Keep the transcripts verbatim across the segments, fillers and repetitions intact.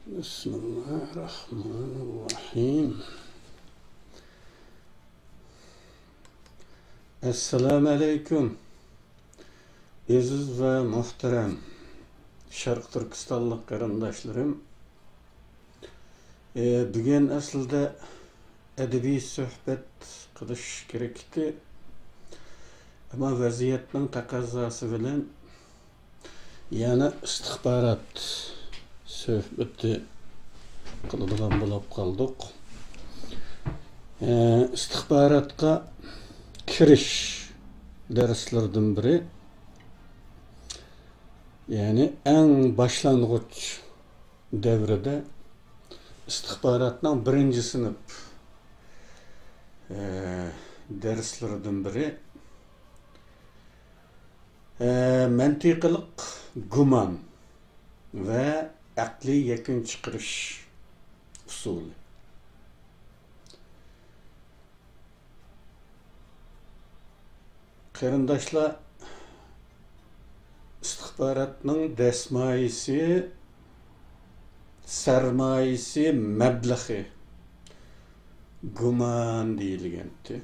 بسم الله الرحمن الرحيم. ئەسسالامۇ ئەلەيكۇم، ئەزىز ۋە مۇھتەرەم شەرقىي تۈركىستانلىق قېرىنداشلىرىم. ئى، بۈگۈن ئەسلىدە ئەدەبىي سۆھبەت قىلىش كېرەك ئىدى. ئەمما ۋەزىيەتنىڭ تەقەززاسى بىلەن يەنە ئىستىخبارات سۆھبىتى قىلىدىغان بولۇپ قالدۇق. ئى، ئىستىخباراتقا كىرىش دەرسلىرىدىن بىرى، يەنى ئەڭ باشلانغۇچ دەۋرىدە ئىستىخباراتنىڭ بىرىنچى سىنىپ، ئە، دەرسلىرىدىن بىرى، ئە، مەنتىقىلىق گۇمان ۋە ئەقلىي يەكۈن چىقىرىش ئۇسۇلى. قېرىنداشلار، ئىستىخباراتنىڭ دەسمايىسى، سەرمايىسى، مەبلىغى گۇمان دېيىلگەنتى.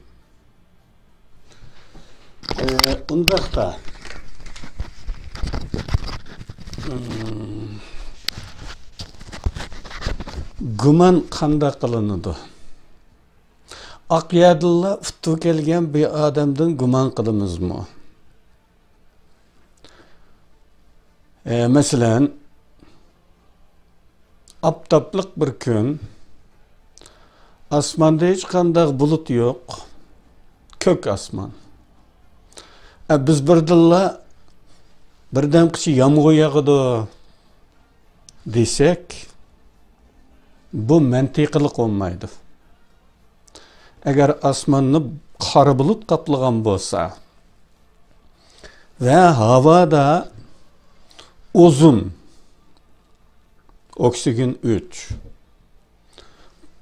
ئە، ئۇنداقتا، ئىم، گۇمان قانداق قىلىنىدۇ؟ ئاق يەردىنلا ئۇتۇپ كەلگەن بىر ئادەمدىن گۇمان قىلىمىزمۇ؟ ئە، مەسىلەن، ئاپتاپلىق بىر كۈن، ئاسماندا ھېچقانداق بۇلۇت يوق، كۆك ئاسمان. ئە، بىز بىردىنلا بىردەمگىچە يامغۇر ياغىدۇ دېسەك، بۇ مەنتىقىلىق بولمايدۇ. ئەگەر ئاسماننى قارا بۇلۇت قاپلىغان بولسا ۋە ھاۋادا ئوزون، ئوكسىگېن ئۈچ،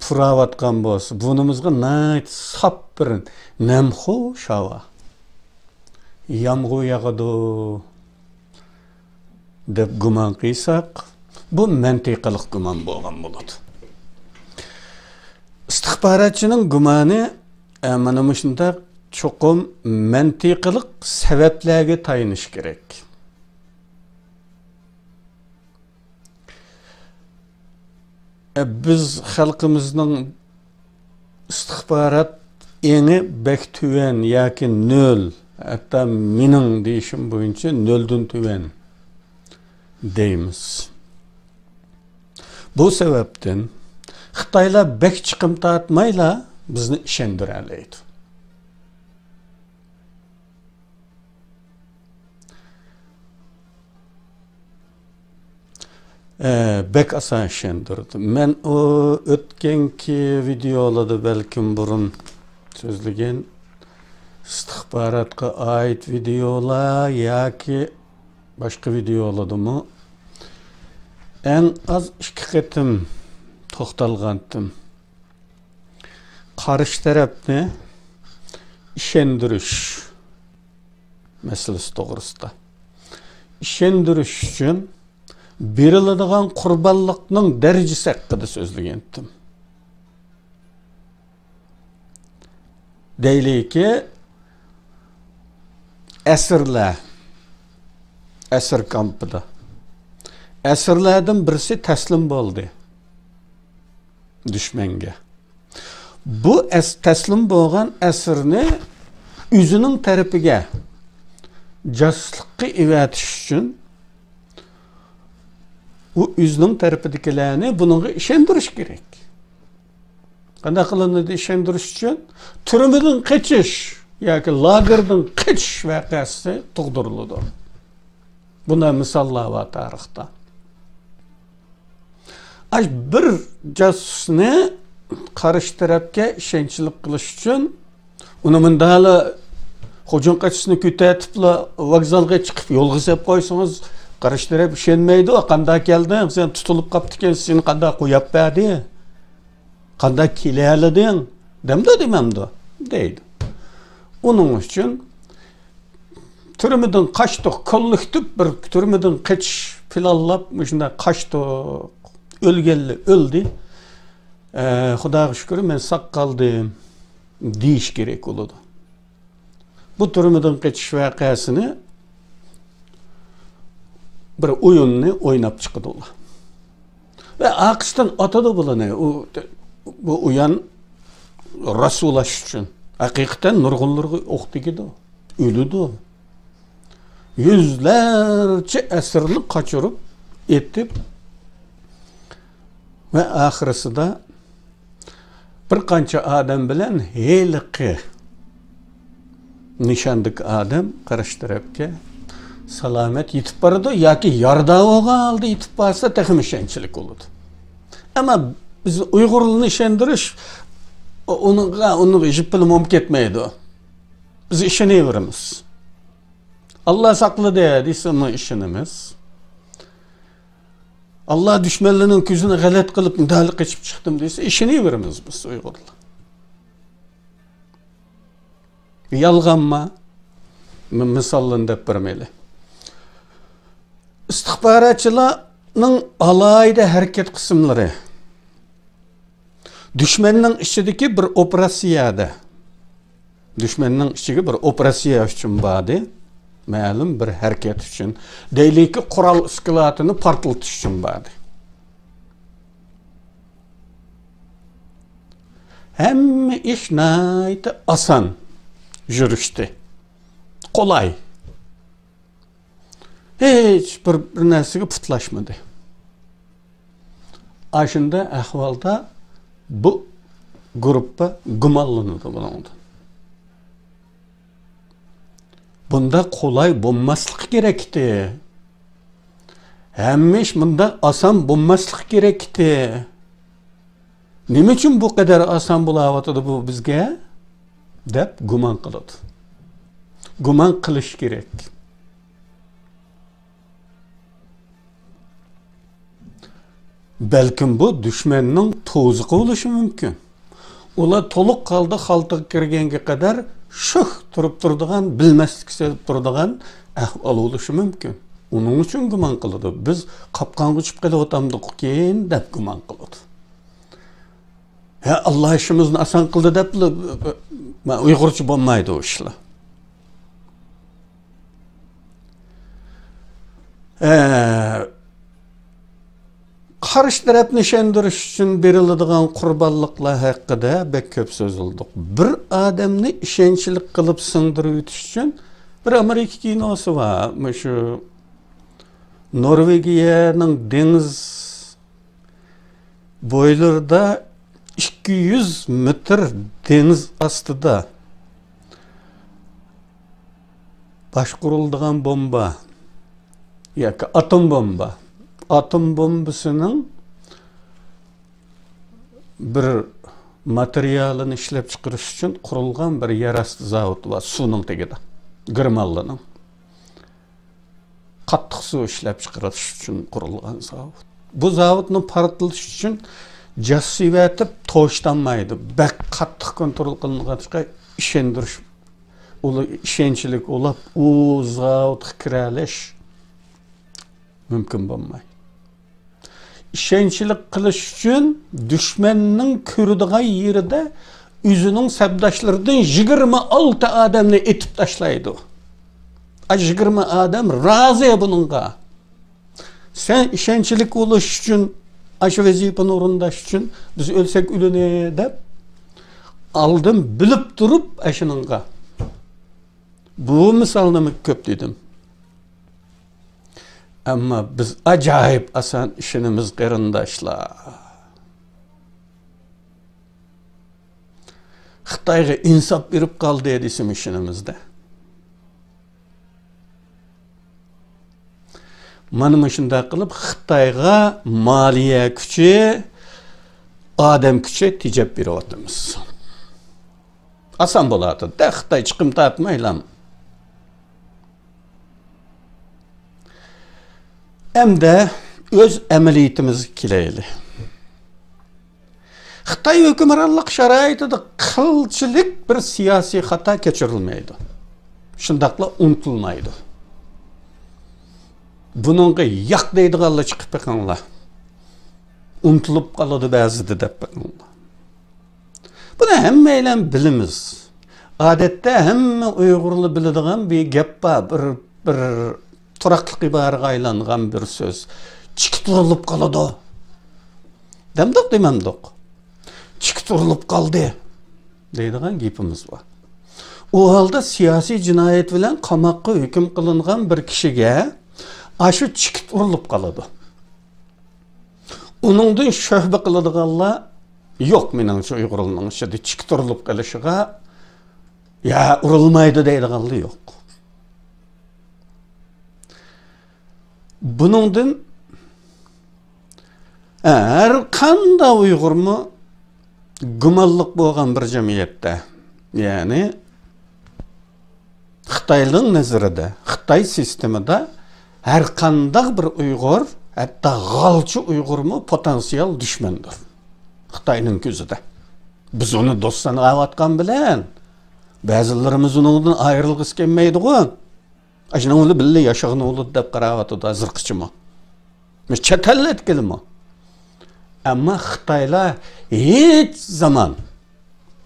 پۇراۋاتقان بولسا، بۇرنىمىزغا ناھايىتى ساپ بىر نەمخۇش ھاۋا، يامغۇر ياغىدۇ دەپ گۇمان قىلساق، بۇ مەنتىقىلىق گۇمان بولغان بولىدۇ. ئىستىخباراتچىنىڭ گۇمانى، ئە، مانا مۇشۇنداق چوقۇم مەنتىقىلىق سەۋەبلەرگە تايىنىشى كېرەك. ئە، بىز خەلقىمىزنىڭ ئىستىخبارات ئېڭى بەك تۆۋەن ياكى نۆل، ھەتتا مېنىڭ دېيىشىم بويىچە نۆلدىن تۆۋەن دەيمىز. بۇ سەۋەبتىن خىتايلار بەك چىقىم تارتمايلا بىزنى ئىشەندۈرەلەيدۇ. ئە، بەك ئاسان ئىشەندۈردى. مەن ئۇ ئۆتكەنكى ۋىدېئولاردا بەلكىم بۇرۇن سۆزلىگەن ئىستىخباراتقا ئائىت ۋىدېئولار ياكى باشقا ۋىدېئولاردىمۇ ئەڭ ئاز ئىككى قېتىم توختالغانتىم. قارشى تەرەپنى ئىشەندۈرۈش مەسىلىسى توغرىسىدا. ئىشەندۈرۈش ئۈچۈن بېرىلىدىغان قۇربانلىقنىڭ دەرىجىسى ھەققىدە سۆزلىگەنتىم. دەيلىكى، ئەسىرلەر، ئەسىر كامپىدا ئەسىرلەردىن بىرسى تەسلىم بولدى دۈشمەنگە. بۇ ئەس-، تەسلىم بولغان ئەسىرنى ئۆزىنىڭ تەرىپىگە جاسۇسلۇققا ئېۋەتىش ئۈچۈن، ئۇ ئۆزىنىڭ تەرىپىدىكىلەرنى بۇنىڭغا ئىشەندۈرۈش كېرەك. قانداق قىلىنىدۇ ئىشەندۈرۈش ئۈچۈن؟ تۈرمىدىن قېچىش ياكى لاگېردىن قېچىش ۋەقەسى تۇغدۇرۇلىدۇ. بۇنداق مىساللار بار تارىختا. ئاش بىر جاسۇسنى قارشى تەرەپكە ئىشەنچلىك قىلىش ئۈچۈن ئۇنى مۇندالا خوجۇن قېچىسىنى كۆتەرتىپلا ۋوگزالغا چىقىپ يولغا سېلىپ قويسىڭىز، قارشى تەرەپ ئىشەنمەيدۇ. «قانداق كەلدىڭ؟ سەن تۇتۇلۇپ قاپتىكەنسەن، سېنى قانداق قويۇپ بەردى؟ قانداق كېلەلىدىڭ؟» دەمدۇ، دېمەمدۇ؟ دەيدۇ. ئۇنىڭ ئۈچۈن تۈرمىدىن قاچتۇق، كوللېكتىپ بىر تۈرمىدىن قېچىش پىلانلاپ، مۇشۇنداق قاچتۇق. ئۆلگەنلەر ئۆلدى. ئە، خۇداغا شۈكۈر، مەن ساق قالدىم دېيىش كېرەك بولىدۇ. بۇ تۈرمىدىن قېچىش ۋەقەسىنى بىر ئويۇننى ئويناپ چىقىدۇ ئۇلار. ۋە ئارقىسىدىن ئاتىدۇ بۇلارنى. ئۇ، بۇ ئويۇن رەسۋالاش ئۈچۈن. ھەقىقەتەن نۇرغۇنلىرىغا ئوق تېگىدۇ. ئۆلىدۇ. يۈزلەرچە ئەسىرنى قاچۇرۇپ، ئېتىپ ۋە ئاخىرسىدا بىر قانچە ئادەم بىلەن ھېلىقى نىشاندىكى ئادەم قارشى تەرەپكە سالامەت يېتىپ بارىدۇ ياكى يارىدار بولغان ھالدا يېتىپ بارسا تېخىمۇ ئىشەنچلىك بولىدۇ. ئەمما بىز ئۇيغۇرلارنى ئىشەندۈرۈش، ئۇنىڭغا، ئۇنىڭغا يىپ بىلەن بولۇپ كەتمەيدۇ. بىز ئىشىنىۋېرىمىز. ئاللا ساقلىدى دېسىمۇ ئىشىنىمىز. ئاللا دۈشمەنلىرىنىڭ كۆزىنى غەلەت قىلىپ، مۇنداق قېچىپ چىقتىم دېسە، ئىشىنىۋېرىمىز بىز ئۇيغۇرلار. يالغانما؟ مىساللىرىنى دەپ بەرمەيلى. ئىستىخباراتچىلارنىڭ ئالاھىدە ھەرىكەت قىسىملىرى. دۈشمەننىڭ ئىچىدىكى بىر ئوپېراتسىيەدە، دۈشمەننىڭ ئىچىگە بىر ئوپېراتسىيە ئۈچۈن باردى، مەلۇم بىر ھەرىكەت ئۈچۈن، دەيلىكى قورال ئىسكىلاتىنى پارتلىتىش ئۈچۈن باردى. ھەممە ئىش ناھايىتى ئاسان يۈرۈشتى. قولاي. ھېچ بىر، بىر نەرسىگە پۇتلاشمىدى. ئاشۇنداق ئەھۋالدا بۇ گۇرۇپپا گۇمانلىنىدۇ بۇنىڭدىن. بۇنداق قولاي بولماسلىقى كېرەكتى. ھەممە ئىش مۇنداق ئاسان بولماسلىقى كېرەكتى. نېمە ئۈچۈن بۇ قەدەر ئاسان بولاۋاتىدۇ بۇ بىزگە؟ دەپ گۇمان قىلىدۇ. گۇمان قىلىش كېرەك. بەلكىم بۇ دۈشمەننىڭ تۇزىقى بولۇشى مۇمكىن. ئۇلار تولۇق ھالدا خالتىغا كىرگەنگە قەدەر شۈك تۇرۇپ تۇرىدىغان، بىلمەسلىككە سېلىپ تۇرىدىغان ئەھۋال بولۇشى مۇمكىن. ئۇنىڭ ئۈچۈن گۇمان قىلىدۇ. بىز قاپقانغا چۈشۈپ قېلىۋاتامدۇقكىن دەپ گۇمان قىلىدۇ. ھە، ئاللا ئىشىمىزنى ئاسان قىلدى دەپلا، مە-، ئۇيغۇرچە بولمايدۇ ئۇ ئىشلار. ئە، قارشى تەرەپنى ئىشەندۈرۈش ئۈچۈن بېرىلىدىغان قۇربانلىقلار ھەققىدە بەك كۆپ سۆزلىدۇق. بىر ئادەمنى ئىشەنچلىك قىلىپ سىڭدۈرۈۋېتىش ئۈچۈن بىر ئامېرىكا كىنوسى بار. مۇشۇ نورۋېگىيەنىڭ دېڭىز بويلىرىدا ئىككى يۈز مېتىر دېڭىز ئاستىدا باشقۇرۇلىدىغان بومبا ياكى ئاتوم بومبا، ئاتوم بومبىسىنىڭ بىر ماتېرىيالىنى ئىشلەپ چىقىرىش ئۈچۈن قۇرۇلغان بىر يەر ئاستى زاۋۇتى بار، سۇنىڭ تېگىدە، گېرمانلارنىڭ. قاتتىق سۇ ئىشلەپ چىقىرىش ئۈچۈن قۇرۇلغان زاۋۇت. بۇ زاۋۇتنى پارتلىتىش ئۈچۈن جاسۇس ئەۋەتىپ توشتانمايدۇ. بەك قاتتىق كونترول قىلىنغاچقا ئىشەندۈرۈش، ئۇلار ئىشەنچلىك بولاپ، ئۇ زاۋۇتقا كىرەلەش مۇمكىن بولمايدۇ. ئىشەنچلىك قىلىش ئۈچۈن دۈشمەننىڭ كۆرىدىغان يېرىدە ئۆزىنىڭ سەپداشلىرىدىن يىگىرمە ئالتە ئادەمنى ئېتىپ تاشلايدۇ. ئا، يىگىرمە ئادەم رازى بۇنىڭغا. سەن ئىشەنچلىك بولۇش ئۈچۈن، ئاشۇ ۋەزىپىنى ئورۇنداش ئۈچۈن بىز ئۆلسەك ئۆلىلى دەپ، ئالدىن بىلىپ تۇرۇپ ئاشۇنىڭغا. بۇ مىسالنىمۇ كۆپ دېدىم. ئەمما بىز ئاجايىپ ئاسان ئىشىنىمىز، قېرىنداشلار. خىتايغا ئىنساپ بېرىپ قالدى دېسىمۇ ئىشىنىمىز-دە. مانا مۇشۇنداق قىلىپ خىتايغا مالىيە كۈچى، ئادەم كۈچى تېجەپ بېرىۋاتىمىز. ئاسان بولاتتى-دە، خىتاي چىقىم تارتمايلا. ئەمدى ئۆز ئەمەلىيىتىمىزگە كېلەيلى. خىتاي ھۆكۈمرانلىق شارائىتىدا قىلچىلىك بىر سىياسىي خاتا كەچۈرۈلمەيدۇ. شۇنداقلا ئۇنتۇلمايدۇ. بۇنىڭغا ياق دەيدىغانلار چىقىپ بېقىڭلار. ئۇنتۇلۇپ قالىدۇ بەزىدە دەپ بېقىڭلار. بۇنى ھەممەيلەن بىلىمىز. ئادەتتە ھەممە ئۇيغۇرلار بىلىدىغان بىر گەپ بار، بىر، بىر تۇراقلىق ئىبارىگە ئايلانغان بىر سۆز. چىكىت ئۇرۇلۇپ قالىدۇ. دەمدۇق، دېمەمدۇق؟ چىكىت ئۇرۇلۇپ قالدى دەيدىغان گېپىمىز بار. ئۇ ھالدا سىياسىي جىنايەت بىلەن قاماققا ھۆكۈم قىلىنغان بىر كىشىگە ئاشۇ چىكىت ئۇرۇلۇپ قالىدۇ. ئۇنىڭدىن شۆبە قىلىدىغانلار يوق، مېنىڭچە، ئۇيغۇرلارنىڭ ئىچىدە چىكىت ئۇرۇلۇپ قېلىشىغا، يا، ئۇرۇلمايدۇ دەيدىغانلار يوق. بۇنىڭدىن ھەر قانداق ئۇيغۇرمۇ گۇمانلىق بولغان بىر جەمئىيەتتە، يەنى خىتاينىڭ نەزىرىدە، خىتاي سىستېمىدا ھەر قانداق بىر ئۇيغۇر، ھەتتا غالچە ئۇيغۇرمۇ پوتېنسىيال دۈشمەندۇر خىتاينىڭ كۆزىدە. بىز ئۇنى دوست ساناۋاتقان بىلەن، بەزىلىرىمىز ئۇنىڭدىن ئايرىلغۇسى كەلمەيدىغۇ. ئاشۇنىڭ بىلەن بىللە ياشىغىنى بولىدۇ دەپ قاراۋاتىدۇ ھازىرقىچىمۇ. چەت ئەللەردىكىلىمۇ. ئەمما خىتايلار ھېچ زامان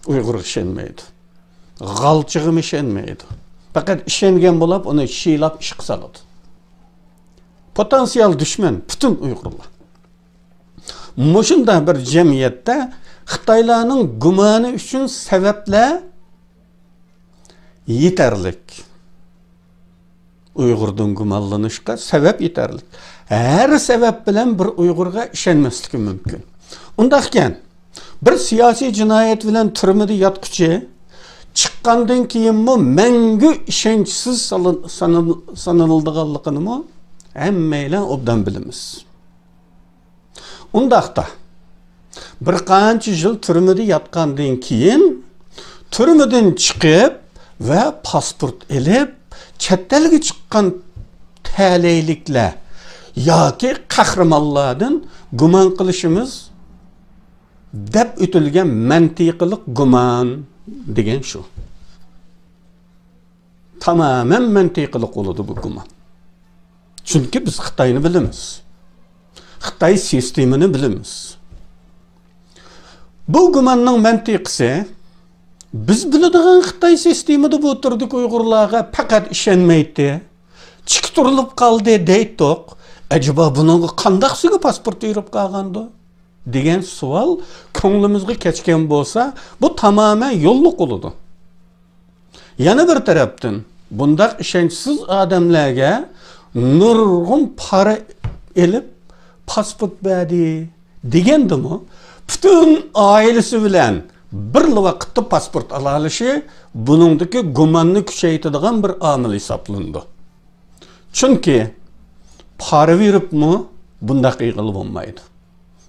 ئۇيغۇرغا ئىشەنمەيدۇ. غالچىغىمۇ ئىشەنمەيدۇ. پەقەت ئىشەنگەن بولۇپ، ئۇنى شىيلاپ ئىشقا سالىدۇ. پوتېنسىيال دۈشمەن پۈتۈن ئۇيغۇرلار. مۇشۇنداق بىر جەمئىيەتتە خىتايلارنىڭ گۇمانى ئۈچۈن سەۋەبلەر يېتەرلىك. ئۇيغۇردىن گۇمانلىنىشقا سەۋەب يېتەرلىك. ھەر سەۋەب بىلەن بىر ئۇيغۇرغا ئىشەنمەسلىكى مۇمكىن. ئۇنداقكەن، بىر سىياسىي جىنايەت بىلەن تۈرمىدە ياتقۇچى چىققاندىن كېيىنمۇ مەڭگۈ ئىشەنچسىز سالىن-، سانىل-، سانىلىدىغانلىقىنىمۇ ھەممەيلەن ئوبدان بىلىمىز. ئۇنداقتا، بىر قانچە يىل تۈرمىدە ياتقاندىن كېيىن، تۈرمىدىن چىقىپ ۋە پاسپورت ئېلىپ، چەت ئەلگە چىققان تەلەيلىكلەر ياكى قەھرىمانلاردىن گۇمان قىلىشىمىز دەپ ئۆتۈلگەن مەنتىقىلىق گۇمان دېگەن شۇ. تامامەن مەنتىقىلىق بولىدۇ بۇ گۇمان. چۈنكى بىز خىتاينى بىلىمىز. خىتاي سىستېمىنى بىلىمىز. بۇ گۇماننىڭ مەنتىقىسى، بىز بىلىدىغان خىتاي سىستېمىدا بۇ تۈردىكى ئۇيغۇرلارغا پەقەت ئىشەنمەيتتى. چىكىت ئۇرۇلۇپ قالدى دەيتتۇق. ئەجەبا بۇنىڭغا قانداقسىگە پاسپورت بېرىپ قالغاندۇ؟ دېگەن سوئال كۆڭلىمىزگە كەچكەن بولسا، بۇ تامامەن يوللۇق بولىدۇ. يەنە بىر تەرەپتىن، بۇنداق ئىشەنچسىز ئادەملەرگە نۇرغۇن پارا ئېلىپ، پاسپورت بەردى دېگەندىمۇ، پۈتۈن ئائىلىسى بىلەن بىرلا ۋاقىتتا پاسپورت ئالالىشى بۇنىڭدىكى گۇماننى كۈچەيتىدىغان بىر ئامىل ھېسابلىنىدۇ. چۈنكى پارا بېرىپمۇ بۇنداق قىلغىلى بولمايدۇ.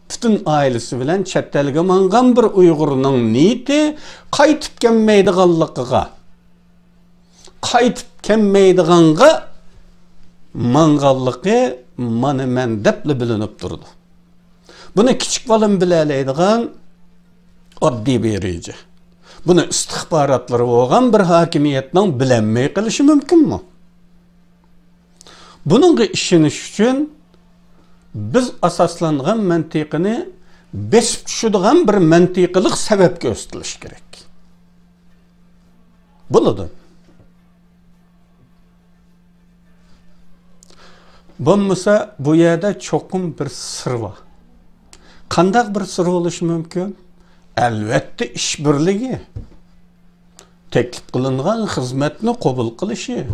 پۈتۈن ئائىلىسى بىلەن چەت ئەلگە ماڭغان بىر ئۇيغۇرنىڭ نىيىتى قايتىپ كەلمەيدىغانلىقىغا، قايتىپ كەلمەيدىغانغا ماڭغانلىقى مانا مەن دەپلا بىلىنىپ تۇرىدۇ. بۇنى كىچىك بالىمۇ بىلەلەيدىغان ئاددىي بىر رېجە. بۇنى ئىستىخباراتلىرى بولغان بىر ھاكىمىيەتنىڭ بىلەلمەي قېلىشى مۇمكىنمۇ؟ بۇنىڭغا ئىشىنىش ئۈچۈن بىز ئاساسلانغان مەنتىقىنى بېسىپ چۈشىدىغان بىر مەنتىقىلىق سەۋەب كۆرسىتىلىشى كېرەك. بولىدۇ. بولمىسا، بۇ يەردە چوقۇم بىر سىر بار. قانداق بىر سىر بولۇشى مۇمكىن؟ ئەلۋەتتە، ئىش بىرلىكى. تەكلىپ قىلىنغان خىزمەتنى قوبۇل قىلىشى.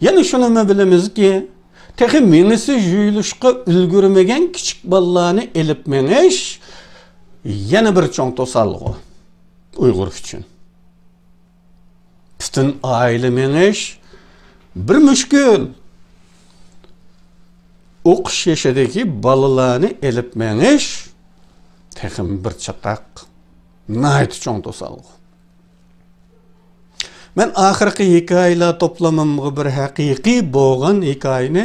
يەنە شۇنىمۇ بىلىمىزكى، تېخى مېڭىسى يۇيۇلۇشقا ئۈلگۈرمىگەن كىچىك بالىلارنى ئېلىپ مېڭىش يەنە بىر چوڭ توسالغۇ ئۇيغۇر ئۈچۈن. پۈتۈن ئائىلە مېڭىش بىر مۈشكۈل. ئوقۇش يېشىدىكى بالىلارنى ئېلىپ مېڭىش تېخىمۇ بىر چاتاق، ناھايىتى چوڭ توسالغۇ. مەن ئاخىرقى ھېكايىلەر توپلىمىمغا بىر ھەقىقىي بولغان ھېكايىنى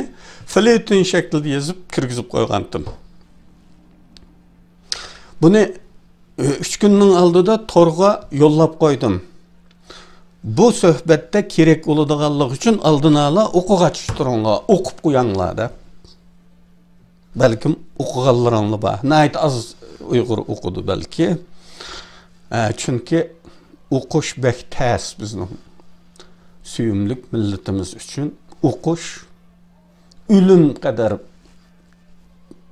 فلېتون شەكلىدە يېزىپ كىرگۈزۈپ قويغانتىم. بۇنى ئۈچ كۈننىڭ ئالدىدا تورغا يوللاپ قويدۇم. بۇ سۆھبەتتە كېرەك بولىدىغانلىقى ئۈچۈن ئالدىن ئالا ئوقۇغاچ تۇرۇڭلار، ئوقۇپ قوياڭلار دەپ. بەلكىم ئوقۇغانلىرىڭلار بار. ناھايىتى ئاز ئۇيغۇر ئوقۇدى بەلكى. ئە، چۈنكى ئوقۇش بەك تەس بىزنىڭ سۆيۈملۈك مىللىتىمىز ئۈچۈن. ئوقۇش ئۆلۈم قەدەر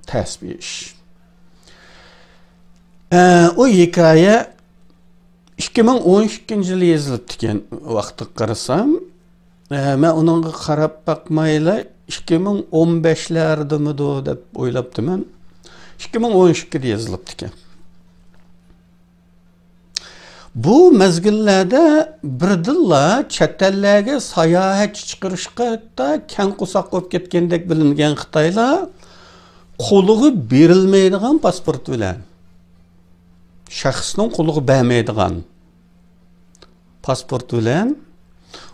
تەس بىر ئىش. ئە، ئۇ ھېكايە ئىككى مىڭ ئون ئىككىنچى يىلى يېزىلىپتىكەن، ۋاقتىغا قارىسام. ئە، مەن ئۇنىڭغا قاراپ باقمايلا، ئىككى مىڭ ئون بەشلەردىمىدۇ دەپ ئويلاپتىمەن. ئىككى مىڭ ئون ئىككىدە يېزىلىپتىكەن. بۇ مەزگىللەردە بىردىنلا چەت ئەللەرگە ساياھەتچى چىقىرىشقا ھەتتا كەڭ قورساق بولۇپ كەتكەندەك بىلىنگەن خىتايلار قولىغا بېرىلمەيدىغان پاسپورت بىلەن، شەخسنىڭ قولىغا بەرمەيدىغان پاسپورت بىلەن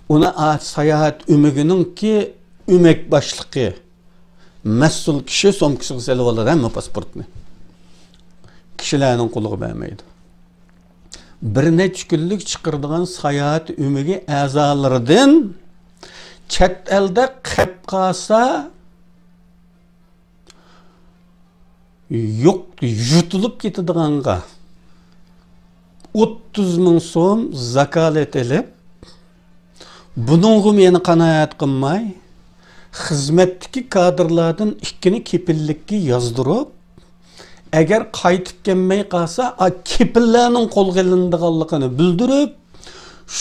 ئۇنى ئا-، ساياھەت ئۆمىكىنىڭكى ئۆمەك باشلىقى، مەسئۇل كىشى سومكىسىغا سېلىۋالىدۇ ھەممە پاسپورتنى. كىشىلەرنىڭ قولىغا بەرمەيدۇ. بىر نەچچە كۈنلۈك چىقىرىدىغان ساياھەت ئۆمىكى ئەزالىرىدىن چەت ئەلدە قېپ قالسا، يوق، يۇتۇلۇپ كېتىدىغانغا ئوتتۇز مىڭ سوم زاكالەت ئېلىپ، بۇنىڭغىمۇ يەنە قانائەت قىلماي، خىزمەتتىكى كادىرلاردىن ئىككىنى كېپىللىككە يازدۇرۇپ، ئەگەر قايتىپ كەلمەي قالسا، ئا، كېپىللەرنىڭ قولغا ئېلىنىدىغانلىقىنى بىلدۈرۈپ،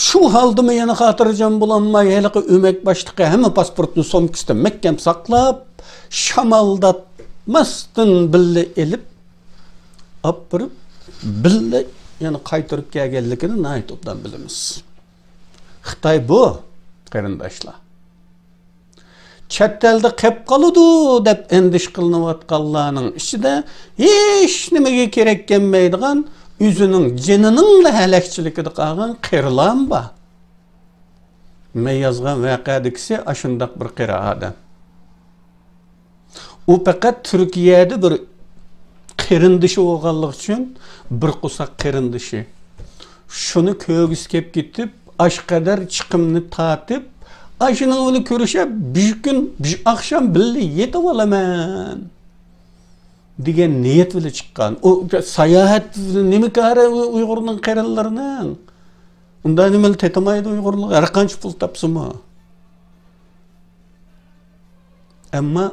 شۇ ھالدىمۇ يەنە خاتىرجەم بولالماي، ھېلىقى ئۆمەك باشلىقى ھەممە پاسپورتنى سومكىسىدا مەھكەم ساقلاپ، شامالداتماستىن بىللە ئېلىپ، ئاپىرىپ، بىللە يەنە قايتۇرۇپ كەلگەنلىكىنى ناھايىتى ئوبدان بىلىمىز. خىتاي بۇ، قېرىنداشلار. چەت ئەلدە قېپ قالىدۇ دەپ ئەندىشە قىلىنىۋاتقانلارنىڭ ئىچىدە ھېچ نېمىگە كېرەك كەلمەيدىغان، ئۆزىنىڭ جېنىنىڭلا ھەلەكچىلىكىدە قالغان قېرىلارمۇ بار. مەن يازغان ۋەقەدىكىسى ئاشۇنداق بىر قېرى ئادەم. ئۇ پەقەت تۈركىيەدە بىر قېرىندىشى بولغانلىقى ئۈچۈن، بىر قورساق قېرىندىشى. شۇنى كۆرگۈسى كېلىپ كېتىپ، ئاشۇ قەدەر چىقىمنى تارتىپ، ئاشۇنىڭ بىلەن كۆرۈشۈپ، بىر كۈن، بىر ئاخشام بىللە يېتىۋالىمەن دېگەن نىيەت بىلەن چىققان. ئۇ ساياھەت نېمە كارى ئۇ ئۇيغۇرنىڭ قېرىلىرىنىڭ؟ ئۇنداق نېمىلا تېتىمايدۇ ئۇيغۇرلار، ھەر قانچە پۇل تاپسىمۇ. ئەمما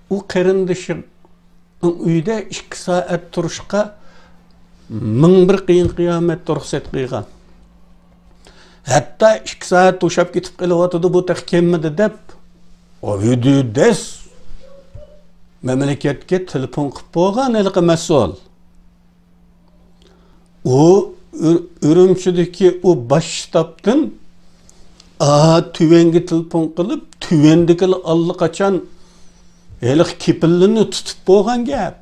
ئۇ قېرىندىشىنىڭ ئۆيىدە ئىككى سائەت تۇرۇشقا مىڭ بىر قىيىن قىيامەت رۇخسەت قىلغان. ھەتتا ئىككى سائەت توشاپ كېتىپ قېلىۋاتىدۇ، بۇ تېخى كەلمىدى دەپ، ئۆيدە دەس مەملىكەتكە تېلېفون قىلىپ بولغان ھېلىقى مەسئۇل. ئۇ ئۈر-، ئۈرۈمچىدىكى ئۇ باش شتابتىن، ئا، تۆۋەنگە تېلېفون قىلىپ، تۆۋەندىكىلەر ئاللىقاچان ھېلىقى كېپىللىنى تۇتۇپ بولغان گەپ.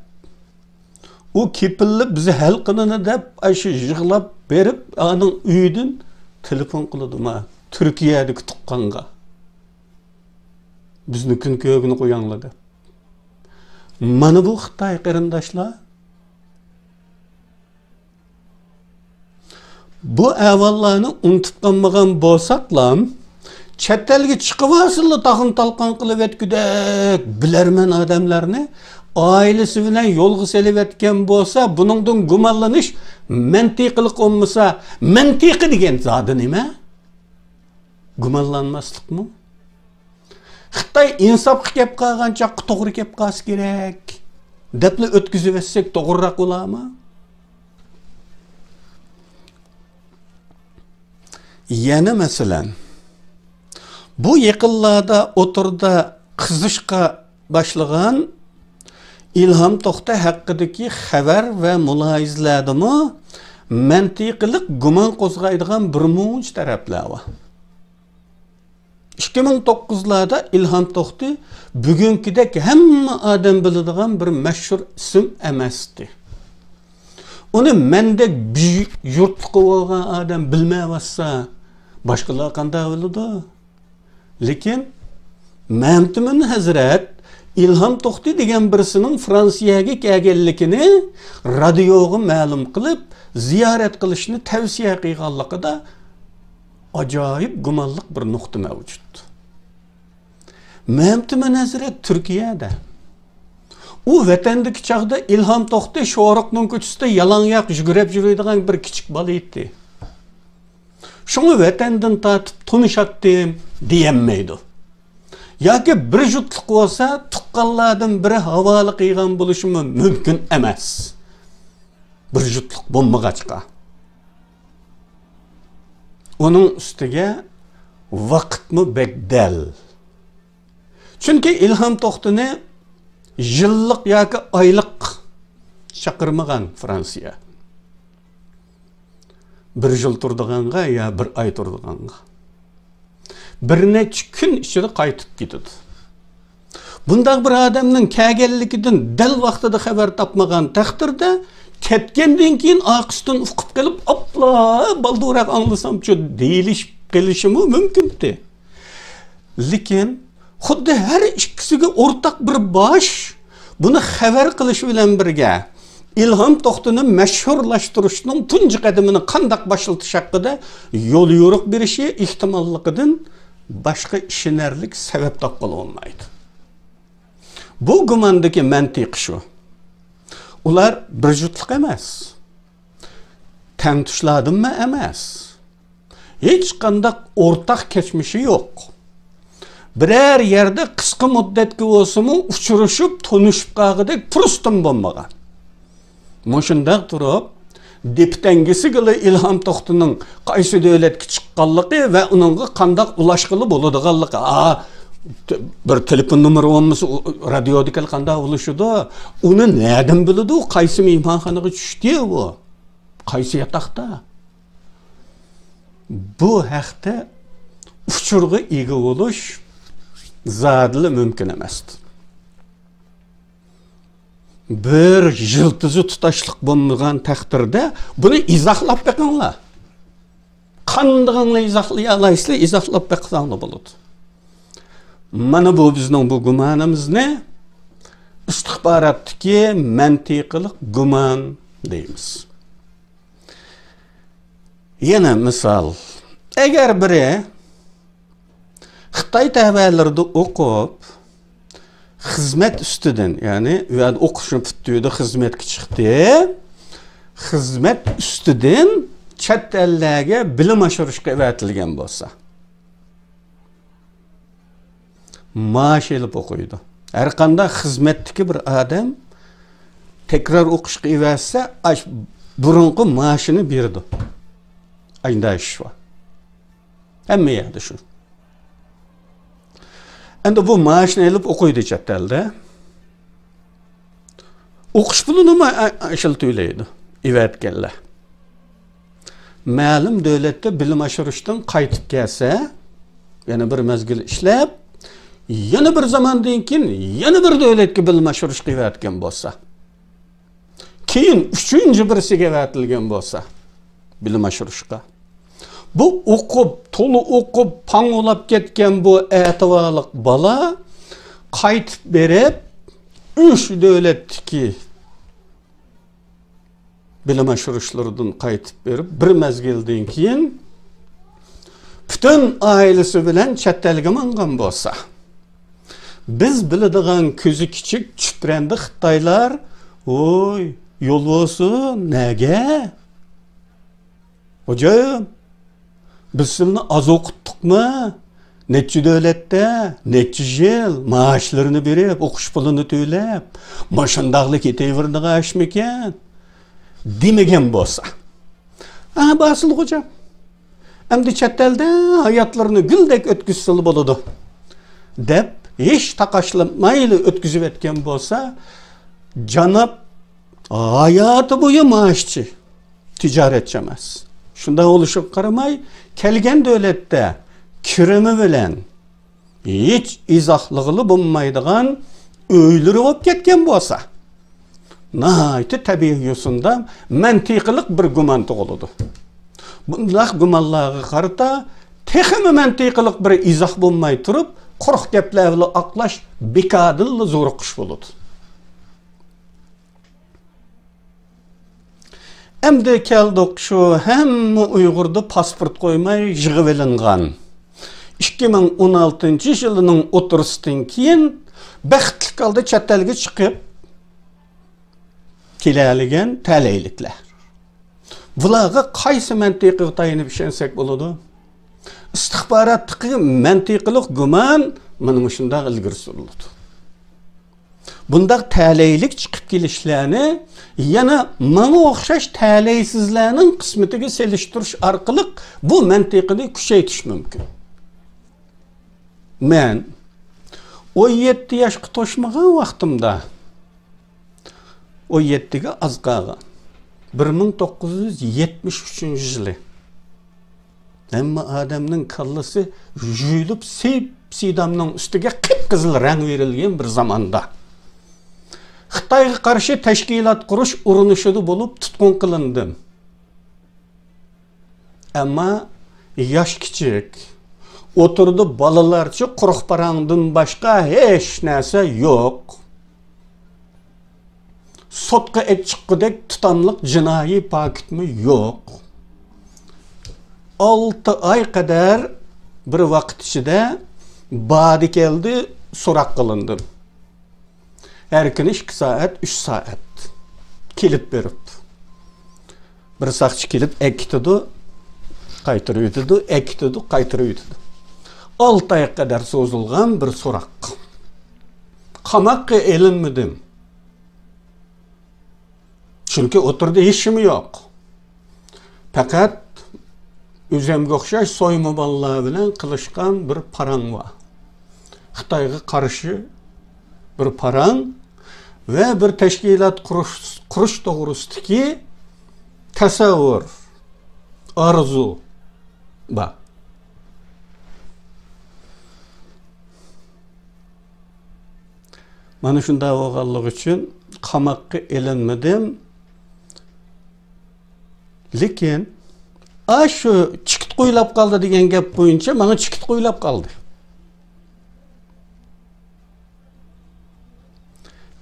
ئۇ كېپىللى بىزنى ھەل قىلىنى دەپ، ئاشۇ يىغلاپ بېرىپ، ئانىڭ ئۆيىدىن تېلېفون قىلىدۇ، ما، تۈركىيەدىكى تۇغقانغا. بىزنى كۈن كۆرگىنى قوياڭلار دەپ. مانا بۇ خىتاي، قېرىنداشلار. بۇ ئەھۋاللارنى ئۇنتۇپ قالمىغان بولساقلام، چەت ئەلگە چىقىۋالسىلا تاخىن تالقان قىلىۋەتكۈدەك بىلەرمەن ئادەملەرنى ئائىلىسى بىلەن يولغا سېلىۋەتكەن بولسا، بۇنىڭدىن گۇمانلىنىش مەنتىقىلىق بولمىسا، مەنتىقى دېگەن زادى نېمە؟ گۇمانلانماسلىقمۇ؟ خىتاي ئىنساپقا كەپ قالغان چاغقا توغرا كەپ قالسا كېرەك دەپلا ئۆتكۈزۈۋەتسەك توغرىراق بولارمۇ؟ يەنە مەسىلەن، بۇ يېقىنلاردا ئوتتۇرىدا قىزىشقا باشلىغان ئىلھام توختى ھەققىدىكى خەۋەر ۋە مۇلاھىزىلەردىمۇ مەنتىقىلىق گۇمان قوزغايدىغان بىرمۇنچە تەرەپلەر بار. ئىككى مىڭ توققۇزلاردا ئىلھام توختى بۈگۈنكىدەك ھەممە ئادەم بىلىدىغان بىر مەشھۇر ئىسىم ئەمەستى. ئۇنى مەندەك بىر يۇرتلۇقى بولغان ئادەم بىلمەيۋاتسا، باشقىلار قانداق بىلىدۇ؟ لېكىن مەمتىمىن ھەزرەت ئىلھام توختى دېگەن بىرسىنىڭ فرانسىيەگە كەلگەنلىكىنى رادىيوغا مەلۇم قىلىپ، زىيارەت قىلىشنى تەۋسىيە قىلغانلىقىدا ئاجايىپ گۇمانلىق بىر نۇقتا مەۋجۇت. مەمتىمىن ھەزرەت تۈركىيەدە. ئۇ ۋەتەندىكى چاغدا ئىلھام توختى شورۇقنىڭ كوچىسىدا يالاڭياق يۈگۈرۈپ يۈرىدىغان بىر كىچىك بالا ئىدى. شۇڭا ۋەتەندىن تارتىپ تونۇشاتتىم دېيەلمەيدۇ. ياكى بىر جۇتلۇق بولسا، تۇغقانلاردىن بىرى ھاۋالە قىلغان بولۇشىمۇ مۇمكىن ئەمەس. بىر جۇتلۇق بولمىغاچقا. ئۇنىڭ ئۈستىگە ۋاقىتمۇ بەك دەل. چۈنكى ئىلھام توختىنى يىللىق ياكى ئايلىق چاقىرمىغان فرانسىيە. بىر يىل تۇرىدىغانغا يا بىر ئاي تۇرىدىغانغا. بىر نەچچە كۈن ئىچىدە قايتىپ كېتىدۇ. بۇنداق بىر ئادەمنىڭ كەلگەنلىكىدىن دەل ۋاقتىدا خەۋەر تاپمىغان تەقدىردە، كەتكەندىن كېيىن ئارقىسىدىن ئۇقۇپ قېلىپ، «ئاپلا، بالدۇرراق ئاڭلىسامچۇ» دېيىلىشىپ قېلىشىمۇ مۇمكىنتى. لېكىن خۇددى ھەر ئىككىسىگە ئورتاق بىر باش بۇنى خەۋەر قىلىش بىلەن بىرگە، ئىلھام توختىنى مەشھۇرلاشتۇرۇشنىڭ تۇنجى قەدىمىنى قانداق باشلىتىش ھەققىدە يوليورۇق بېرىشى ئېھتىماللىقىدىن باشقا ئىشىنەرلىك سەۋەب تاپقىلى بولمايدۇ. بۇ گۇماندىكى مەنتىقى شۇ. ئۇلار بىر جۇتلۇق ئەمەس. تەڭتۇشلاردىنمۇ ئەمەس. ھېچقانداق ئورتاق كەچمىشى يوق. بىرەر يەردە قىسقا مۇددەتكە بولسىمۇ ئۇچرىشىپ، تونۇشۇپ قالغۇدەك پۇرسىتىمۇ بولمىغان. مۇشۇنداق تۇرۇپ، دېپىتەڭگىسىگىلا ئىلھام توختىنىڭ قايسى دۆلەتكە چىققانلىقى ۋە ئۇنىڭغا قانداق ئۇلاشقىلى بولىدىغانلىقى، ئا، ت-، بىر تېلېفون نومۇرى بولمىسا، ئۇ، رادىيودىكىلا قانداق ئۇلىشىدۇ؟ ئۇنى نەدىن بىلىدۇ؟ قايسى مېھمانخانىغا چۈشتى ئۇ؟ قايسى ياتاقتا؟ بۇ ھەقتە ئۇچۇرغا ئىگە بولۇش زادىلا مۇمكىن ئەمەستى. بىر يىلتىزى تۇتاشلىق بولمىغان تەقدىردە بۇنى ئىزاھلاپ بېقىڭلار. قاندىغىنىنى ئىزاھلىيالايسىلەر، ئىزاھلاپ بېقساڭلار بولىدۇ. مانا بۇ بىزنىڭ بۇ گۇمانىمىزنى ئىستىخباراتتىكى مەنتىقىلىق گۇمان دەيمىز. يەنە مىسال، ئەگەر بىرى خىتاي تەۋەلىرىدە ئوقۇپ، خىزمەت ئۈستىدىن، يەنى ئۇ يەردە ئوقۇشنى پۈتتۈردى، خىزمەتكە چىقتى. خىزمەت ئۈستىدىن چەت ئەللەرگە بىلىم ئاشۇرۇشقا ئەۋەتىلگەن بولسا، مائاش ئېلىپ ئوقۇيدۇ. ھەر قانداق خىزمەتتىكى بىر ئادەم تەكرار ئوقۇشقا ئەۋەتسە، ئاش-، بۇرۇنقى مائاشىنى بېرىدۇ. ئانداق ئىش بار. ھەممە يەردە شۇ. ئەمدى بۇ مائاشنى ئېلىپ ئوقۇيدۇ چەت ئەلدە. ئوقۇش پۇلىنىمۇ ئا-، ئا-، ئاشۇلا تۆلەيدۇ، ئېۋەتكەنلەر. مەلۇم دۆلەتتە بىلىم ئاشۇرۇشتىن قايتىپ كەلسە، يەنە بىر مەزگىل ئىشلەپ، يەنە بىر زاماندىن كېيىن يەنە بىر دۆلەتكە بىلىم ئاشۇرۇشقا ئېۋەتكەن بولسا، كېيىن ئۈچىنچى بىرسىگە ئەۋەتىلگەن بولسا، بىلىم ئاشۇرۇشقا. بۇ ئوقۇپ، تولا ئوقۇپ، پاڭ بولاپ كەتكەن بۇ ئەتىۋارلىق بالا قايتىپ بېرىپ، ئۈچ دۆلەتتىكى بىلىم ئاشۇرۇشلىرىدىن قايتىپ بېرىپ، بىر مەزگىلدىن كېيىن پۈتۈن ئائىلىسى بىلەن چەت ئەلگە ماڭغان بولسا، بىز بىلىدىغان كۆزى كىچىك چۈپرەندە خىتايلار، «ۋوي، يول بولسۇن، نەگە؟ خوجايىن، بىز سىلىنى ئاز ئوقۇتتۇقمۇ؟ نەچچە دۆلەتتە، نەچچە يىل مائاشلىرىنى بېرىپ، ئوقۇش پۇلىنى تۆلەپ، مۇشۇنداقلا كېتىۋېرىدىغان ئىشمىكەن؟» دېمىگەن بولسا، «ھە، بارسىلە خوجام. ئەمدى چەت ئەلدە ھاياتلىرىنى گۈلدەك ئۆتكۈزسىلە بولىدۇ» دەپ، ھېچ تاقاشلىمايلا ئۆتكۈزۈۋەتكەن بولسا، جاناب ھاياتى بويى مائاشچى، تىجارەتچى ئەمەس. شۇنداق بولۇشىغا قارىماي، كەلگەن دۆلەتتە كىرىمى بىلەن ھېچ ئىزاھلىغىلى بولمايدىغان ئۆيلىرى بولۇپ كەتكەن بولسا، ناھايىتى تەبىئىي يوسۇندا مەنتىقىلىق بىر گۇمان تۇغۇلىدۇ. بۇنداق گۇمانلارغا قارىتا تېخىمۇ مەنتىقىلىق بىر ئىزاھ بولماي تۇرۇپ، قۇرۇق گەپلەر بىلەن ئاقلاش بىكاردىنلا زورۇقۇش بولىدۇ. ئەمدى كەلدۇق شۇ ھەممە ئۇيغۇردا پاسپورت قويماي يىغىۋېلىنغان، ئىككى مىڭ ئون ئالتىنچى يىلىنىڭ ئوتتۇرىسىدىن كېيىن بەختلىك ھالدا چەت ئەلگە چىقىپ، كېلەلىگەن تەلەيلىكلەر. بۇلارغا قايسى مەنتىقىغا تايىنىپ ئىشەنسەك بولىدۇ؟ ئىستىخباراتتىكى مەنتىقىلىق گۇمان مانا مۇشۇنداق ئىلگىرى سۈرۈلىدۇ. بۇنداق تەلەيلىك چىقىپ كېلىشلەرنى يەنە ماڭا ئوخشاش تەلەيسىزلەرنىڭ قىسمىتىگە سېلىشتۇرۇش ئارقىلىق بۇ مەنتىقىنى كۈچەيتىش مۇمكىن. مەن ئون يەتتە ياشقا توشمىغان ۋاقتىمدا، ئون يەتتىگە ئاز قالغان، بىر مىڭ توققۇز يۈز يەتمىش ئۈچىنچى يىلى ھەممە ئادەمنىڭ كاللىسى يۇيۇلۇپ، سىپ-سىيدامنىڭ ئۈستىگە قىپقىزىل رەڭ بېرىلگەن بىر زاماندا، خىتايغا قارشى تەشكىلات قۇرۇش ئۇرۇنۇشىدا بولۇپ تۇتقۇن قىلىندىم. ئەمما ياش كىچىك، ئوتتۇرىدا بالىلارچە قۇرۇق پاراڭدىن باشقا ھېچ نەرسە يوق. سوتقا ئەچىققۇدەك تۇتاملىق جىنايى پاكىتمۇ يوق. ئالتە ئاي قەدەر بىر ۋاقىت ئىچىدە باردى كەلدى سوراق قىلىندىم. ھەر كۈنى ئىككى سائەت، ئۈچ سائەت كېلىپ بېرىپتۇ. بىر ساقچى كېلىپ ئەكېتىدۇ، قايتۇرۇۋېتىدۇ، ئەكېتىدۇ، قايتۇرۇۋېتىدۇ. ئالتە ئاي قەدەر سوزۇلغان بىر سوراق. قاماققا ئېلىنمىدىم. چۈنكى ئوتتۇرىدا ھېچنېمە يوق. پەقەت ئۆزۈمگە ئوخشاش سويما بالىلار بىلەن قىلىشقان بىر پاراڭ بار. خىتايغا قارشى بىر پاراڭ ۋە بىر تەشكىلات قۇرۇش، قۇرۇش توغرىسىدىكى تەسەۋۋۇر، ئارزۇ بار. مانا شۇنداق بولغانلىقى ئۈچۈن قاماققا ئېلىنمىدىم. لېكىن، ئاشۇ چېكىت قويۇلاپ قالدى دېگەن گەپ بويىچە ماڭا چېكىت قويۇلاپ قالدى.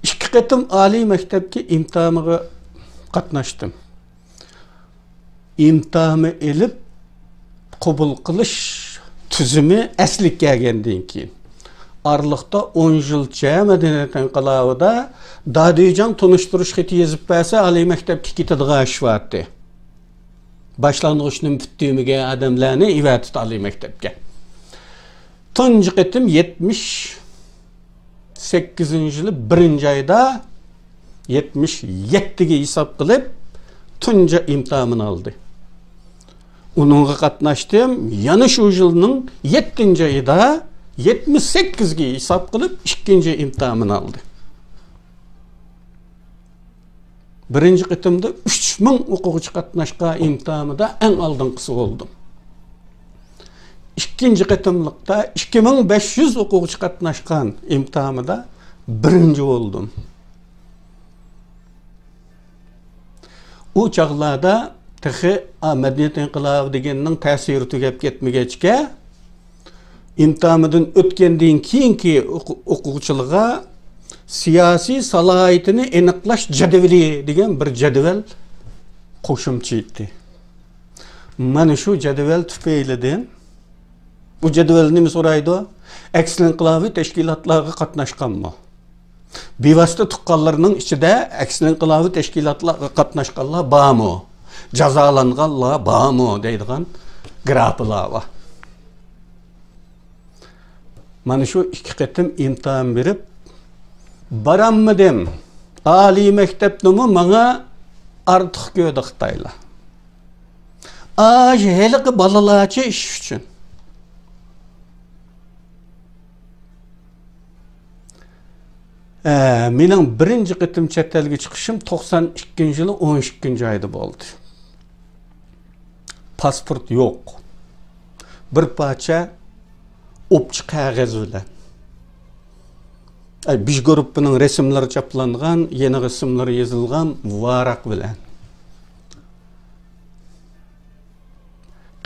ئىككى قېتىم ئالىي مەكتەپكە ئىمتىھانغا قاتناشتىم. ئىمتىھاننى ئېلىپ، قوبۇل قىلىش تۈزۈمى ئەسلىگە كەلگەندىن كېيىن، ئارىلىقتا ئون يىلچە مەدەنىيەت ئىنقىلابىدا دادۈيجاڭ تونۇشتۇرۇش خېتى يېزىپ بەرسە، ئالىي مەكتەپكە كېتىدىغان ئىش بارتى. باشلانغۇچتىن پۈتتۈرمىگەن ئادەملەرنى ئەۋەتىدۇ ئالىي مەكتەپكە. تۇنجى قېتىم يەتمىش سەككىزىنچى يىلى بىرىنچى ئايدا يەتمىش يەتتىگە ھېساب قىلىپ، تۇنجى ئىمتىھانىنى ئالدى. ئۇنىڭغا قاتناشتىم. يەنە شۇ يىلنىڭ يەتتىنچى ئايىدا يەتمىش سەككىزگە ھېساب قىلىپ، ئىككىنچى ئىمتىھانىنى ئالدى. بىرىنچى قېتىمدا ئۈچ مىڭ ئوقۇغۇچى قاتناشقان ئىمتىھانىدا ئەڭ ئالدىنقىسى بولدۇم. ئىككىنچى قېتىملىقتا ئىككى مىڭ بەش يۈز ئوقۇغۇچى قاتناشقان ئىمتىھانىدا بىرىنچى بولدۇم. ئۇ چاغلاردا تېخى، ئا، مەدەنىيەت ئىنقىلابى دېگەننىڭ تەسىرى تۈگەپ كەتمىگەچكە، ئىمتىھاندىن ئۆتكەندىن كېيىنكى ئوقۇ-، ئوقۇغۇچىلارغا سىياسىي سالاھىيىتىنى ئېنىقلاش جەدۋىلى دېگەن بىر جەدۋەل قوشۇمچە ئىدى. مانا شۇ جەدۋەل تۈپەيلىدىن، بۇ جەدۋەل نېمە سورايدۇ؟ ئەكسىل ئىنقىلابىي تەشكىلاتلارغا قاتناشقانمۇ؟ بىۋاسىتە تۇغقانلىرىنىڭ ئىچىدە ئەكسىل ئىنقىلابىي تەشكىلاتلارغا قاتناشقانلار بارمۇ؟ جازالانغانلار بارمۇ؟ دەيدىغان گراپىلار بار. مانا شۇ ئىككى قېتىم ئىمتىھان بېرىپ بارالمىدىم. ئالىي مەكتەپنىمۇ ماڭا ئارتۇق كۆردى خىتايلار. ئاشۇ ھېلىقى بالىلارچە ئىش ئۈچۈن. ئە، مېنىڭ بىرىنچى قېتىم چەت ئەلگە چىقىشىم توقسان ئىككىنچى يىلى ئون ئىككىنچى ئايدا بولدى. پاسپورت يوق. بىر پارچە ئوپچە قەغەز بىلەن. ئەي، بىژ گۇرۇپپىنىڭ رەسىملىرى چاپلانغان، يېنىغا ئىسىملىرى يېزىلغان ۋاراق بىلەن.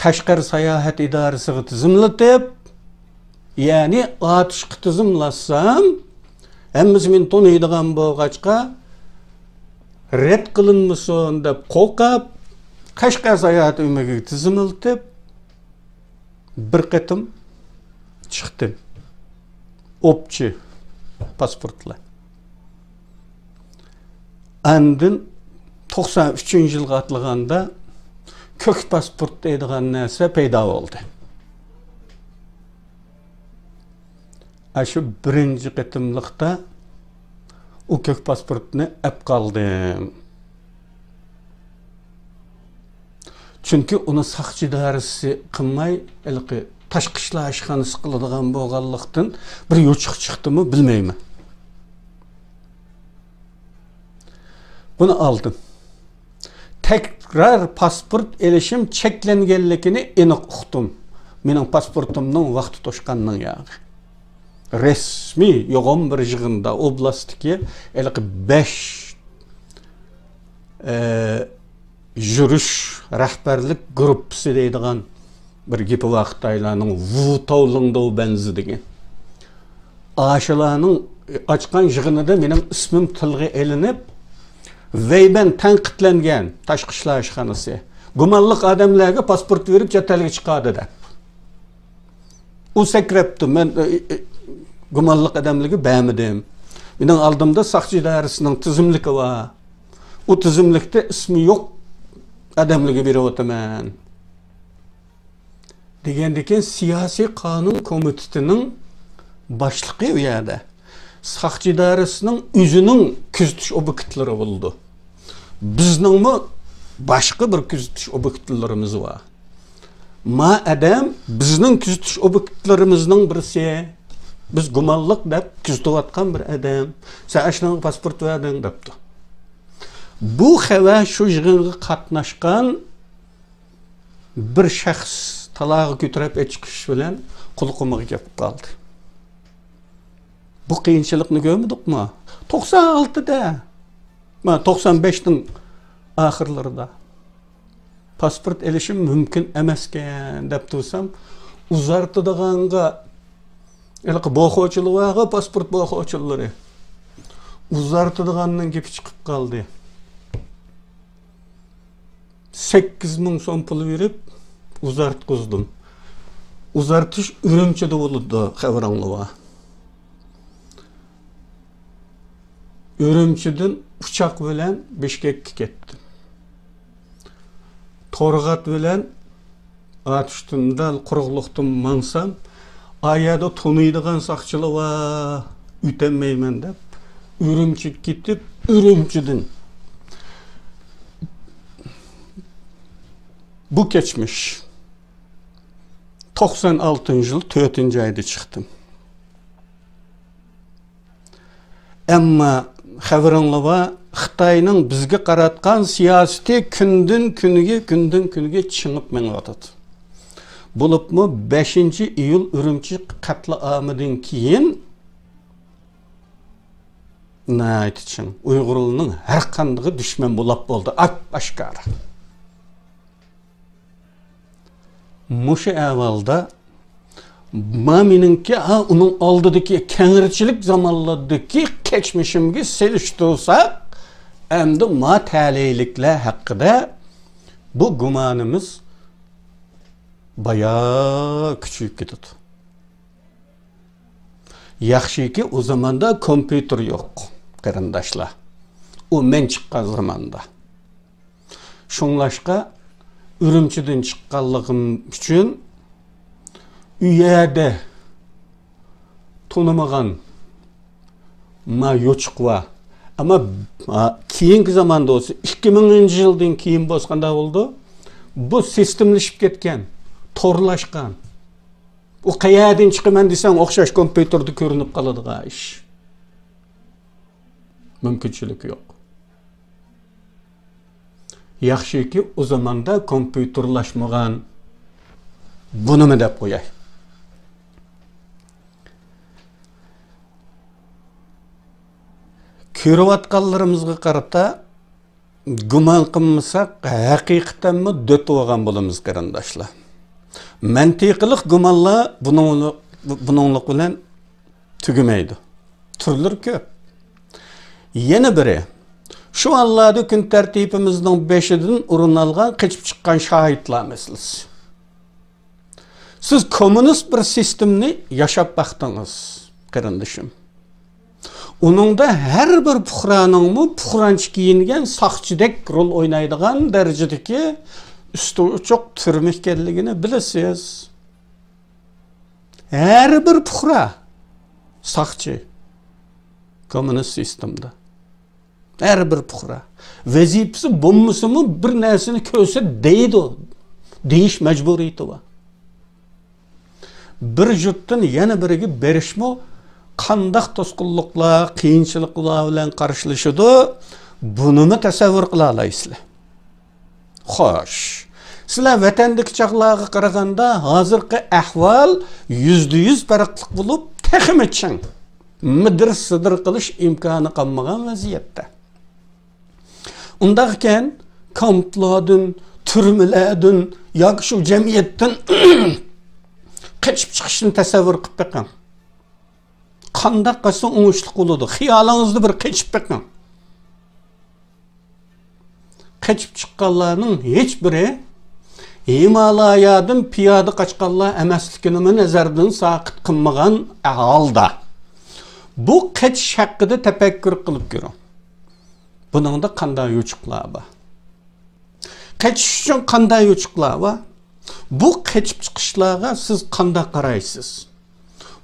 قەشقەر ساياھەت ئىدارىسىغا تىزىملىتىپ، يەنى ئاتۇشقا تىزىملاتسام، ھەممىسى مېنى تونۇيدىغان بولغاچقا، رەت قىلىنمىسۇن دەپ قورقۇپ، قەشقەر ساياھەت ئۆمىكىگە تىزىملىتىپ، بىر قېتىم چىقتىم. ئوپچە پاسپورتلا. ئاندىن توقسان ئۈچىنچى يىلغا ئاتلىغاندا كۆك پاسپورت دەيدىغان نەرسە پەيدا بولدى. ئاشۇ بىرىنچى قېتىملىقتا ئۇ كۆك پاسپورتنى ئەپ قالدىم. چۈنكى ئۇنى ساقچى ئىدارىسى قىلماي، ھېلىقى تاشقى ئىشلار ئىشخانىسى قىلىدىغان بولغانلىقتىن، بىر يوچۇق چىقتىمۇ بىلمەيمەن. بۇنى ئالدىم. تەكرار پاسپورت ئېلىشىم چەكلەنگەنلىكىنى ئېنىق ئۇقتۇم. مېنىڭ پاسپورتۇمنىڭ ۋاقتى توشقاننىڭ ياغى. رەسمىي يوغان بىر يىغىندا ئوبلاستتىكى ھېلىقى بەش، ئە، يۈرۈش رەھبەرلىك گۇرۇپپىسى دەيدىغان بىر گېپى بار خىتايلارنىڭ، ۋۇتاۋ لىڭداۋ بەنزى دېگەن. ئاشۇلارنىڭ ئاچقان يىغىنىدا مېنىڭ ئىسمىم تىلغا ئېلىنىپ، ۋەيبەن تەنقىدلەنگەن تاشقى ئىشلار ئىشخانىسى. گۇمانلىق ئادەملەرگە پاسپورت بېرىپ، چەت ئەلگە چىقاردى دەپ. ئۇ سەكرەپتۇ، مەن، ئى، ئى، گۇمانلىق ئادەملەرگە بەرمىدىم. مېنىڭ ئالدىمدا ساقچى ئىدارىسىنىڭ تىزىملىكى بار. ئۇ تىزىملىكتە ئىسمى يوق ئادەملەرگە بېرىۋاتىمەن. دېگەندىكىن سىياسىي قانۇن كومىتېتىنىڭ باشلىقى ئۇ يەردە. ساقچى ئىدارىسىنىڭ ئۆزىنىڭ كۆزىتىش ئوبيېكتلىرى بولىدۇ. بىزنىڭمۇ باشقا بىر كۆزىتىش ئوبيېكتلىرىمىز بار. ما ئادەم بىزنىڭ كۆزىتىش ئوبيېكتلىرىمىزنىڭ بىرسى. بىز گۇمانلىق دەپ كۆزىتىۋاتقان بىر ئادەم. سەن ئاشۇنىڭغا پاسپورت بەردىڭ دەپتۇ. بۇ خەۋەر شۇ يىغىنغا قاتناشقان بىر شەخس تالاغا كۆتۈرۈپ ئېچىقىش بىلەن قۇلىقىمغا كېلىپ قالدى. بۇ قىيىنچىلىقنى كۆرمىدۇقمۇ؟ توقسان ئالتىدە، ما، توقسان بەشنىڭ ئاخىرلىرىدا پاسپورت ئېلىشىم مۇمكىن ئەمەسكەن دەپ تۇرسام، ئۇزارتىدىغانغا، ھېلىقى بوخوچىلارغا، پاسپورت بوخوچىلىرى، ئۇزارتىدىغاننىڭ گېپى چىقىپ قالدى. سەككىز مىڭ سوم پۇل بېرىپ ئۇزارتقۇزدۇم. ئۇزارتىش ئۈرۈمچىدە بولىدۇ، خەۋىرىڭلار بار. ئۈرۈمچىدىن ئۇچاق بىلەن بىشكەككە كەتتىم. تورغات بىلەن ئاتۇشتىن دەل قۇرۇقلۇقتىن ماڭسام، ئا يەردە تونۇيدىغان ساقچىلار بار، ئۆتەلمەيمەن دەپ، ئۈرۈمچىگە كېتىپ، ئۈرۈمچىدىن بۇ كەچمىش. توقسان ئالتىنچى يىل تۆتىنچى ئايدا چىقتىم. ئەمما خەۋىرىڭلار بار، خىتاينىڭ بىزگە قاراتقان سىياسىتى كۈندىن كۈنگە، كۈندىن كۈنگە چىڭىپ مېڭىۋاتىدۇ. بولۇپمۇ بەشىنچى ئىيۇل ئۈرۈمچى قەتلىئامىدىن كېيىن ناھايىتى چىڭ. ئۇيغۇرلارنىڭ ھەر قاندىقى دۈشمەن بولاپ بولدى، ئاپئاشكارا. مۇشۇ ئەھۋالدا، ما مېنىڭكى، ھا، ئۇنىڭ ئالدىدىكى كەڭرىچىلىك زامانلاردىكى كەچمىشىمگە سېلىشتۇرساق، ئەمدى ما تەلەيلىكلەر ھەققىدە بۇ گۇمانىمىز بايا كۈچىيىپ كېتىدۇ. ياخشىكى، ئۇ زاماندا كومپيۇتېر يوق، قېرىنداشلار. ئۇ مەن چىققان زاماندا. شۇڭلاشقا، ئۈرۈمچىدىن چىققانلىقىم ئۈچۈن، ئۇ يەردە تونۇمىغان ما يوچۇق بار. ئەمما، ھا، كېيىنكى زاماندا بولسا، ئىككى مىڭىنچى يىلدىن كېيىن بولسا قانداق بولىدۇ؟ بۇ سىستېمىلىشىپ كەتكەن، تورلاشقان. ئۇ قەيەردىن چىقىمەن دېسەڭ، ئوخشاش كومپيۇتېردا كۆرۈنۈپ قالىدىغان ئىش. مۇمكىنچىلىك يوق. ياخشىكى، ئۇ زاماندا كومپيۇتېرلاشمىغان. بۇنىمۇ دەپ قوياي. كۆرۈۋاتقانلىرىمىزغا قارىتا، گۇمان قىلمىساق، ھەقىقەتەنمۇ دۆت بولغان بولىمىز، قېرىنداشلار. مەنتىقىلىق گۇمانلار بۇنىڭلىق، بۇنىڭلىق بىلەن تۈگىمەيدۇ. تۈرلىرى كۆپ. يەنە بىرى، شۇ ھاللاردا كۈن تەرتىپىمىزنىڭ بېشىدىن ئورۇن ئالغان قېچىپ چىققان شاھىتلار مەسىلىسى. سىز كوممۇنىست بىر سىستېمىنى ياشاپ باقتىڭىز، قېرىندىشىم. ئۇنىڭدا ھەر بىر پۇقرانىڭمۇ پۇقرانچە كىيىنگەن ساقچىدەك رول ئوينايدىغان دەرىجىدىكى ئۈستى ئوچۇق تۈرمە ئىكەنلىكىنى بىلىسىز. ھەر بىر پۇقرا ساقچى كوممۇنىست سىستېمىدا. ھەر بىر پۇقرا. ۋەزىپىسى بولمىسىمۇ بىر نەرسىنى كۆرسە دەيدۇ. دېيىش مەجبۇرىيىتى بار. بىر يۇرتتىن يەنە بىرىگە بېرىشمۇ قانداق توسقۇنلۇقلار، قىيىنچىلىقلار بىلەن قارشىلىشىدۇ، بۇنىمۇ تەسەۋۋۇر قىلالايسىلەر. خوش، سىلەر ۋەتەندىكى چاغلارغا قارىغاندا ھازىرقى ئەھۋال يۈزدە يۈز پەرقلىق بولۇپ، تېخىمۇ چىڭ مىدىر-سىدىر قىلىش ئىمكانى قالمىغان ۋەزىيەتتە. ئۇنداق ئىكەن، كامپلاردىن، تۈرمىلەردىن ياكى شۇ جەمئىيەتتىن قېچىپ چىقىشنى تەسەۋۋۇر قىلىپ بېقىڭ. قانداق قىلسا ئوڭۇشلۇق بولىدۇ؟ خىيالىڭىزدا بىر قېچىپ بېقىڭ. قېچىپ چىققانلارنىڭ ھېچبىرى ھىمالايادىن پىيادە قاچقانلار ئەمەسلىكىنىمۇ نەزەردىن ساقىت قىلمىغان ھالدا، بۇ قېچىش ھەققىدە تەپەككۇر قىلىپ كۆرۈڭ. بۇنىڭدا قانداق يوچۇقلار بار؟ قېچىش ئۈچۈن قانداق يوچۇقلار بار؟ بۇ قېچىپ چىقىشلارغا سىز قانداق قارايسىز؟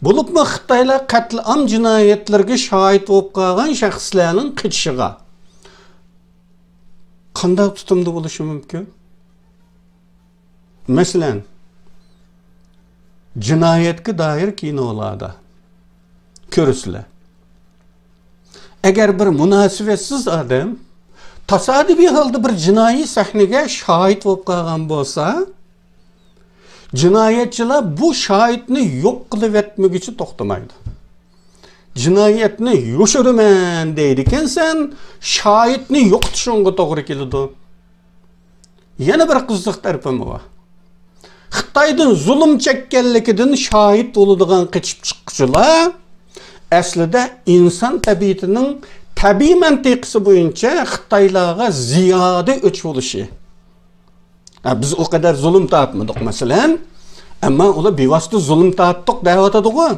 بولۇپمۇ خىتايلار قەتلىئام جىنايەتلىرىگە شاھىت بولۇپ قالغان شەخسلەرنىڭ قېچىشىغا قانداق تۇتۇمدا بولۇشى مۇمكىن؟ مەسىلەن، جىنايەتكە دائىر كىنولاردا كۆرىسىلەر. ئەگەر بىر مۇناسىۋەتسىز ئادەم تاسادىپىي ھالدا بىر جىنايى سەھنىگە شاھىت بولۇپ قالغان بولسا، جىنايەتچىلەر بۇ شاھىتنى يوق قىلىۋەتمىگۈچە توختىمايدۇ. جىنايەتنى يوشۇرىمەن دەيدىكەنسەن، شاھىتنى يوقىتىشىڭغا توغرا كېلىدۇ. يەنە بىر قىزىق تەرىپىمۇ بار. خىتايدىن زۇلۇم چەككەنلىكىدىن شاھىت بولىدىغان قېچىپ چىققۇچىلار ئەسلىدە ئىنسان تەبىئىتىنىڭ تەبىئىي مەنتىقىسى بويىچە خىتايلارغا زىيادە ئۆچ بولۇشى. ھە، بىز ئۇ قەدەر زۇلۇم تارتمىدۇق، مەسىلەن. ئەمما ئۇلار بىۋاسىتە زۇلۇم تارتتۇق دەۋاتىدىغۇ.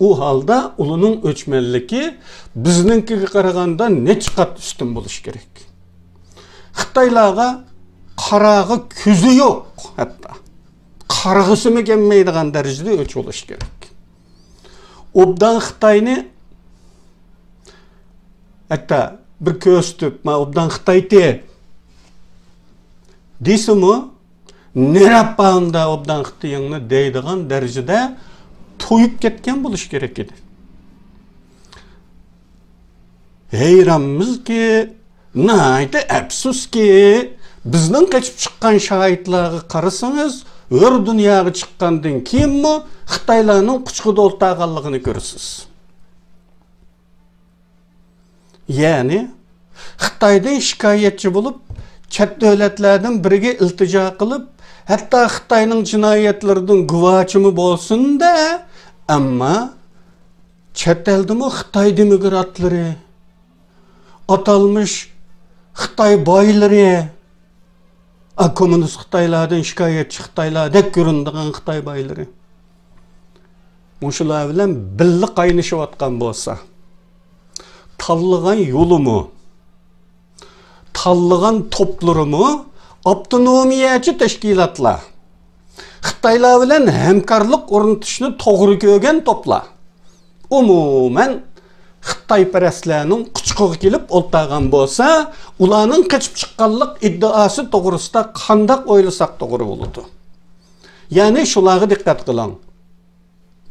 ئۇ ھالدا ئۇلارنىڭ ئۆچمەنلىكى بىزنىڭكىگە قارىغاندا نەچچە قات ئۈستۈن بولۇشى كېرەك. خىتايلارغا قاراغا كۆزى يوق، ھەتتا قارىغۇسىمۇ كەلمەيدىغان دەرىجىدە ئۆچ بولۇشى كېرەك. ئوبدان خىتاينى ھەتتا بىر كۆرسىتىپ، ما ئوبدان خىتايتى دېسىمۇ، نېرەپ بارمدا ئوبدان خىتايىڭنى دەيدىغان دەرىجىدە تويۇپ كەتكەن بولۇشى كېرەك ئىدى. ھەيرانمىزكى، ناھايىتى ئەپسۇسكى، بىزنىڭ قېچىپ چىققان شاھىتلارغا قارىسىڭىز، ھۆر دۇنياغا چىققاندىن كېيىنمۇ خىتايلارنىڭ قۇچىقىدا ئولتۇرغانلىقىنى كۆرىسىز. يەنى خىتايدىن شىكايەتچى بولۇپ، چەت دۆلەتلەردىن بىرىگە ئىلتىجا قىلىپ، ھەتتا خىتاينىڭ جىنايەتلىرىدىن گۇۋاچىمۇ بولسۇن-دە، ئەمما چەت ئەلدىمۇ خىتاي دېموكراتلىرى، ئاتالمىش خىتاي بايلىرى، ئا، كوممۇنىست خىتايلاردىن شىكايەتچى خىتايلاردەك كۆرۈنىدىغان خىتاي بايلىرى مۇشۇلار بىلەن بىللە قاينىشىۋاتقان بولسا، تاللىغان يولىمۇ، تاللىغان توپلىرىمۇ ئاپتونومىيەچى تەشكىلاتلار، خىتايلار بىلەن ھەمكارلىق ئورنىتىشنى توغرا كۆرگەن توپلار. ئومۇمەن، خىتايپەرەسلەرنىڭ قۇچىقىغا كېلىپ ئولتۇرغان بولسا، ئۇلارنىڭ قېچىپ چىققانلىق ئىددىئاسى توغرىسىدا قانداق ئويلىساق توغرا بولىدۇ؟ يەنى شۇلارغا دىققەت قىلىڭ.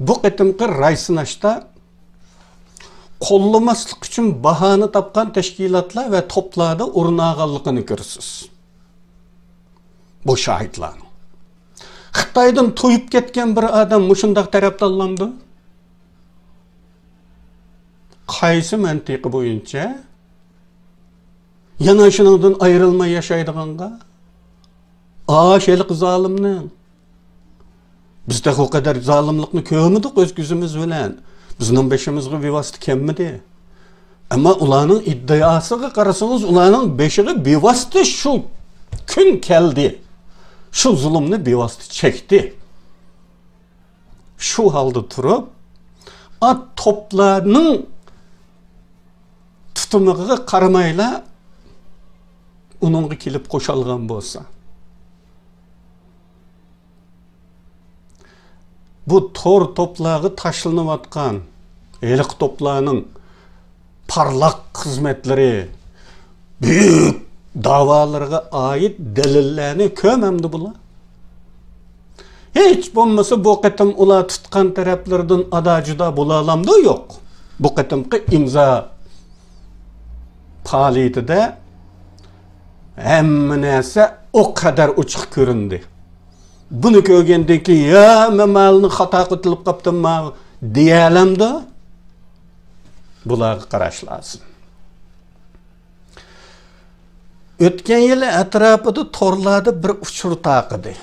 بۇ قېتىمقى راي سىناشتا قوللىماسلىق ئۈچۈن باھانە تاپقان تەشكىلاتلار ۋە توپلاردا ئورۇن ئالغانلىقىنى كۆرىسىز. بۇ شاھىتلارنىڭ. خىتايدىن تويۇپ كەتكەن بىر ئادەم مۇشۇنداق تەرەپ تاللامدۇ؟ قايسى مەنتىقى بويىچە؟ يەنە شۇنىڭدىن ئايرىلماي ياشايدىغانغا؟ ئاش ھېلىقى زالىمنىڭ. بىز تېخى ئۇ قەدەر زالىملىقنى كۆرمىدۇق ئۆز كۆزىمىز بىلەن. بىزنىڭ بېشىمىزغا بىۋاسىتە كەلمىدى. ئەمما ئۇلارنىڭ ئىددىئاسىغا قارىسىڭىز، ئۇلارنىڭ بېشىغا بىۋاسىتە شۇ كۈن كەلدى. شۇ زۇلۇمنى بىۋاسىتە چەكتى. شۇ ھالدا تۇرۇپ، ئات توپلارنىڭ تۇتۇمىغا قارىمايلا ئۇنىڭغا كېلىپ قوشالغان بولسا. بۇ تور توپلارغا تاشلىنىۋاتقان ھېلىقى توپلارنىڭ پارلاق خىزمەتلىرى، بۈيۈك داۋالىرىغا ئائىت دەلىللەرنى كۆم ئەمدى بۇلار. ھېچ بولمىسا بۇ قېتىم ئۇلار تۇتقان تەرەپلىرىدىن ئادا-جۇدا بولالامدۇ؟ يوق. بۇ قېتىمقى ئىمزا پائالىيىتىدە ھەممە نەرسە ئۇ قەدەر ئوچۇق كۆرۈندى. بۇنى كۆرگەندىن كېيىن، يا، مەن مالنى خاتا قوتۇلۇپ قاپتىمما دېيەلەمدۇ؟ بۇلارغا قاراش لازىم. ئۆتكەن يىلى ئەتراپىدا تورلاردا بىر ئۇچۇر تارقىدى.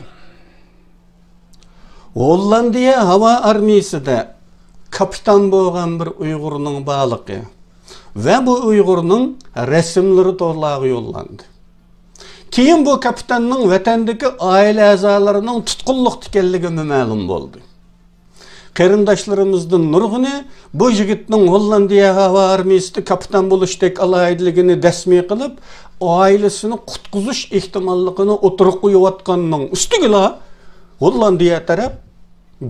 ھوللاندىيە ھاۋا ئارمىيىسىدە كاپىتان بولغان بىر ئۇيغۇرنىڭ بارلىقى ۋە بۇ ئۇيغۇرنىڭ رەسىملىرى تورلارغا يوللاندى. كېيىن بۇ كاپىتاننىڭ ۋەتەندىكى ئائىلە ئەزالىرىنىڭ تۇتقۇنلۇقتا ئىكەنلىكى مەلۇم بولدى. قېرىنداشلىرىمىزدىن نۇرغۇنى بۇ يىگىتنىڭ ھوللاندىيە ھاۋا ئارمىيىسىدە كاپىتان بولۇشتەك ئالاھىدىلىكىنى دەسمى قىلىپ، ئائىلىسىنى قۇتقۇزۇش ئېھتىماللىقىنى ئوتتۇرىغا قويۇۋاتقاننىڭ ئۈستىگىلا، ھوللاندىيە تەرەپ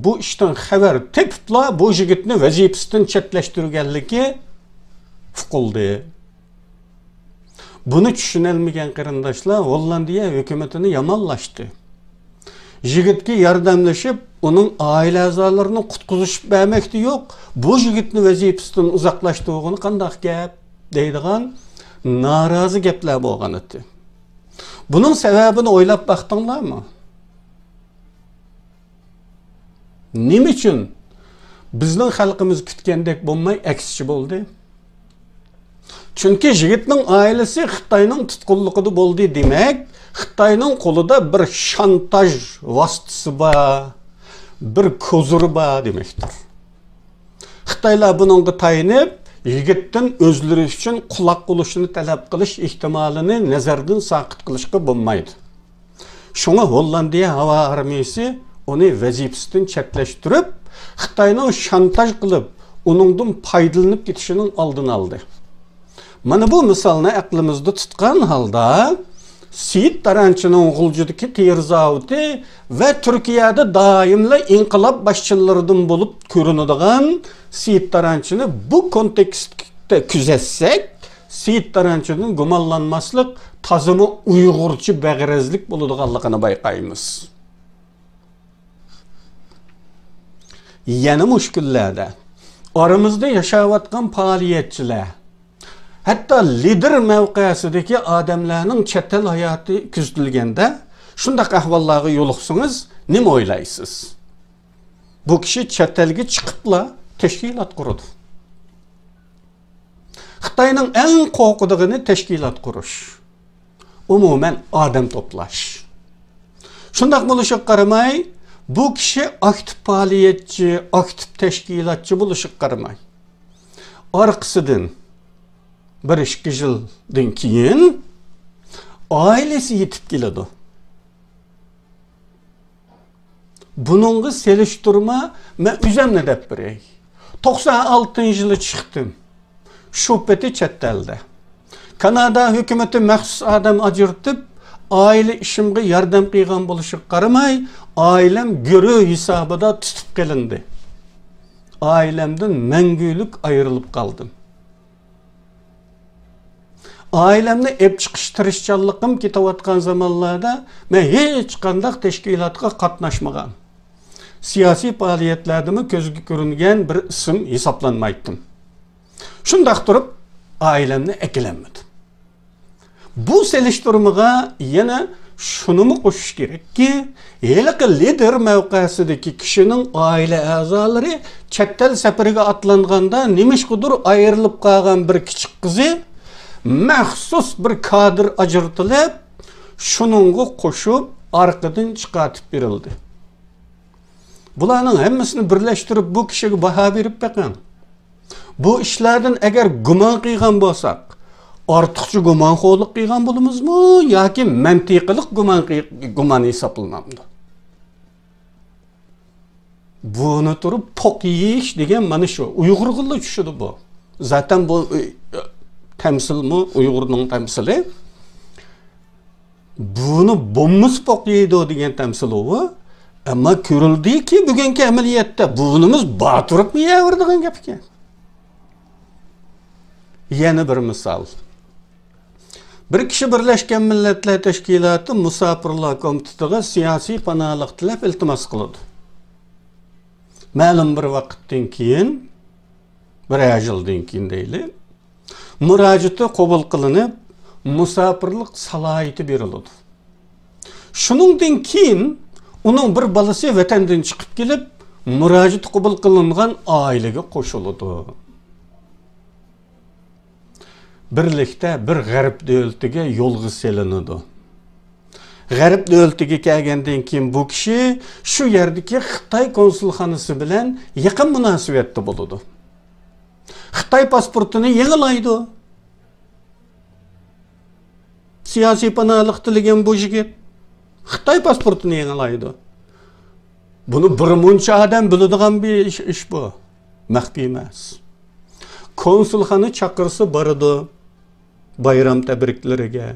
بۇ ئىشتىن خەۋەر تېپىپلا، بۇ يىگىتنى ۋەزىپىسىدىن چەتلەشتۈرگەنلىكى ئۇقۇلدى. بۇنى چۈشىنەلمىگەن قېرىنداشلار ھوللاندىيە ھۆكۈمىتىنى يامانلاشتى. يىگىتكە ياردەملىشىپ، ئۇنىڭ ئائىلە ئەزالىرىنى قۇتقۇزۇشۇپ بەرمەكتە يوق، بۇ يىگىتنى ۋەزىپىسىدىن ئۇزاقلاشتۇرغىنى قانداق گەپ؟ دەيدىغان نارازى گەپلەر بولغان ئىدى. بۇنىڭ سەۋەبىنى ئويلاپ باقتىڭلارمۇ؟ نېمە ئۈچۈن بىزنىڭ خەلقىمىز كۈتكەندەك بولماي، ئەكسىچە بولدى؟ چۈنكى يىگىتنىڭ ئائىلىسى خىتاينىڭ تۇتقۇنلۇقىدا بولدى، دېمەك، خىتاينىڭ قولىدا بىر شانتاژ ۋاسىتىسى بار، بىر كوزىرى بار دېمەكتۇر. خىتايلار بۇنىڭغا تايىنىپ، يىگىتتىن ئۆزلىرى ئۈچۈن قۇلاق بولۇشنى تەلەپ قىلىش ئېھتىمالىنى نەزەردىن ساقىت قىلىشقا بولمايدۇ. شۇڭا ھوللاندىيە ھاۋا ئارمىيىسى ئۇنى ۋەزىپىسىدىن چەتلەشتۈرۈپ، خىتاينىڭ شانتاژ قىلىپ، ئۇنىڭدىن پايدىلىنىپ كېتىشىنىڭ ئالدىنى ئالدى. مانا بۇ مىسالنى ئەقلىمىزدە تۇتقان ھالدا، سېيىت تارانچىنىڭ غۇلجىدىكى تېرە زاۋۇتى ۋە تۈركىيەدە دائىملا ئىنقىلاب باشچىلىرىدىن بولۇپ كۆرۈنىدىغان سېيىت تارانچىنى بۇ كونتېكستتا كۆزەتسەك، سېيىت تارانچىدىن گۇمانلانماسلىق تازىمۇ ئۇيغۇرچە بەغەرەزلىك بولىدىغانلىقىنى بايقايمىز. يەنە مۇشۇ كۈنلەردە ئارىمىزدا ياشاۋاتقان پائالىيەتچىلەر، ھەتتا لىدىر مەۋقەسىدىكى ئادەملەرنىڭ چەت ئەل ھاياتى كۆزىتىلگەندە، شۇنداق ئەھۋاللارغا يولۇقسىڭىز نېمە ئويلايسىز؟ بۇ كىشى چەت ئەلگە چىقىپلا تەشكىلات قۇرىدۇ. خىتاينىڭ ئەڭ قورقىدىغىنى تەشكىلات قۇرۇش. ئومۇمەن ئادەم توپلاش. شۇنداق بولۇشىغا قارىماي، بۇ كىشى ئاكتىپ پائالىيەتچى، ئاكتىپ تەشكىلاتچى بولۇشىغا قارىماي، ئارقىسىدىن بىر ئىككى يىلدىن كېيىن ئائىلىسى يېتىپ كېلىدۇ. بۇنىڭغا سېلىشتۇرما مەن ئۆزۈمنى دەپ بېرەي. توقسان ئالتىنچى يىلى چىقتىم. شۇ پېتى چەت ئەلدە. كانادا ھۆكۈمىتى مەخسۇس ئادەم ئاجرىتىپ، ئائىلە ئىشىمغا ياردەم قىلغان بولۇشىغا قارىماي، ئائىلەم گۆرۈ ھېسابىدا تۇتۇپ قېلىندى. ئائىلەمدىن مەڭگۈلۈك ئايرىلىپ قالدىم. ئائىلەمنى ئېلىپ چىقىش تىرىشچانلىقىم كېتىۋاتقان زامانلاردا مەن ھېچقانداق تەشكىلاتقا قاتناشمىغان، سىياسىي پائالىيەتلەردىمۇ كۆزگە كۆرۈنگەن بىر ئىسىم ھېسابلانمايتتىم. شۇنداق تۇرۇپ، ئائىلەمنى ئەكېلەلمىدىم. بۇ سېلىشتۇرمىغا يەنە شۇنىمۇ قوشۇش كېرەككى، ھېلىقى لىدىر مەۋقەسىدىكى كىشىنىڭ ئائىلە ئەزالىرى چەت ئەل سەپىرىگە ئاتلانغاندا، نېمىشقىدۇر ئايرىلىپ قالغان بىر كىچىك قىزى مەخسۇس بىر كادىر ئاجرىتىلىپ، شۇنىڭغا قوشۇپ، ئارقىدىن چىقارتىپ بېرىلدى. بۇلارنىڭ ھەممىسىنى بىرلەشتۈرۈپ، بۇ كىشىگە باھا بېرىپ بېقىڭ. بۇ ئىشلاردىن ئەگەر گۇمان قىلغان بولساق، ئارتۇقچە گۇمانخورلۇق قىلغان بولىمىزمۇ ياكى مەنتىقىلىق گۇمان قىل-، گۇمان ھېسابلىنامدۇ؟ بۇنى تۇرۇپ پوق يېيىش دېگەن مانا شۇ. ئۇيغۇرغىلا چۈشىدۇ بۇ. زاتەن بۇ، ئى، تەمسىلمۇ، ئۇيغۇرنىڭ تەمسىلى. بۇنى بوممىسا پوق يەيدۇ دېگەن تەمسىل ئۇ. ئەمما كۆرۈلدىكى، بۈگۈنكى ئەمەلىيەتتە بۇنىمىز باتۇرۇپمۇ يەۋېرىدىغان گەپ ئىكەن. يەنە بىر مىسال. بىر كىشى بىرلەشكەن مىللەتلەر تەشكىلاتى مۇساپىرلار كومىتېتىغا سىياسىي پاناھلىق تىلەپ ئىلتىماس قىلىدۇ. مەلۇم بىر ۋاقىتتىن كېيىن، بىرەر يىلدىن كېيىن دەيلى، مۇراجىئىتى قوبۇل قىلىنىپ، مۇساپىرلىق سالاھىيىتى بېرىلىدۇ. شۇنىڭدىن كېيىن ئۇنىڭ بىر بالىسى ۋەتەندىن چىقىپ كېلىپ، مۇراجىئىتى قوبۇل قىلىنغان ئائىلىگە قوشۇلىدۇ. بىرلىكتە بىر غەرب دۆلىتىگە يولغا سېلىنىدۇ. غەرب دۆلىتىگە كەلگەندىن كېيىن بۇ كىشى شۇ يەردىكى خىتاي كونسۇلخانىسى بىلەن يېقىن مۇناسىۋەتتە بولىدۇ. خىتاي پاسپورتىنى يېڭىلايدۇ. سىياسىي پاناھلىق تىلىگەن بۇ يىگىت خىتاي پاسپورتىنى يېڭىلايدۇ. بۇنى بىر مۇنچە ئادەم بىلىدىغان بىر ئىش، ئىش بۇ. مەخپىي ئەمەس. كونسۇلخانا چاقىرسا بارىدۇ. بايرام تەبرىكلىرىگە.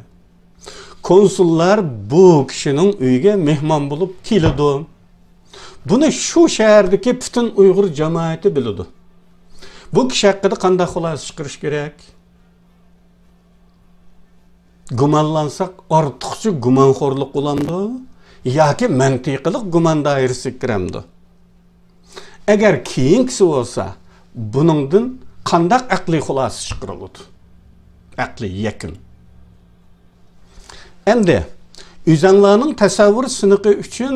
كونسۇللار بۇ كىشىنىڭ ئۆيىگە مېھمان بولۇپ كېلىدۇ. بۇنى شۇ شەھەردىكى پۈتۈن ئۇيغۇر جامائىتى بىلىدۇ. بۇ كىشى ھەققىدە قانداق خۇلاسە چىقىرىش كېرەك؟ گۇمانلانساق، ئارتۇقچە گۇمانخورلۇق بولامدۇ ياكى مەنتىقىلىق گۇمان دائىرىسىگە كىرەمدۇ؟ ئەگەر كېيىنكىسى بولسا، بۇنىڭدىن قانداق ئەقلىي خۇلاسە چىقىرىلىدۇ؟ ئەقلىي يەكۈن. ئەمدى ئۆزەڭلارنىڭ تەسەۋۋۇر سىنىقى ئۈچۈن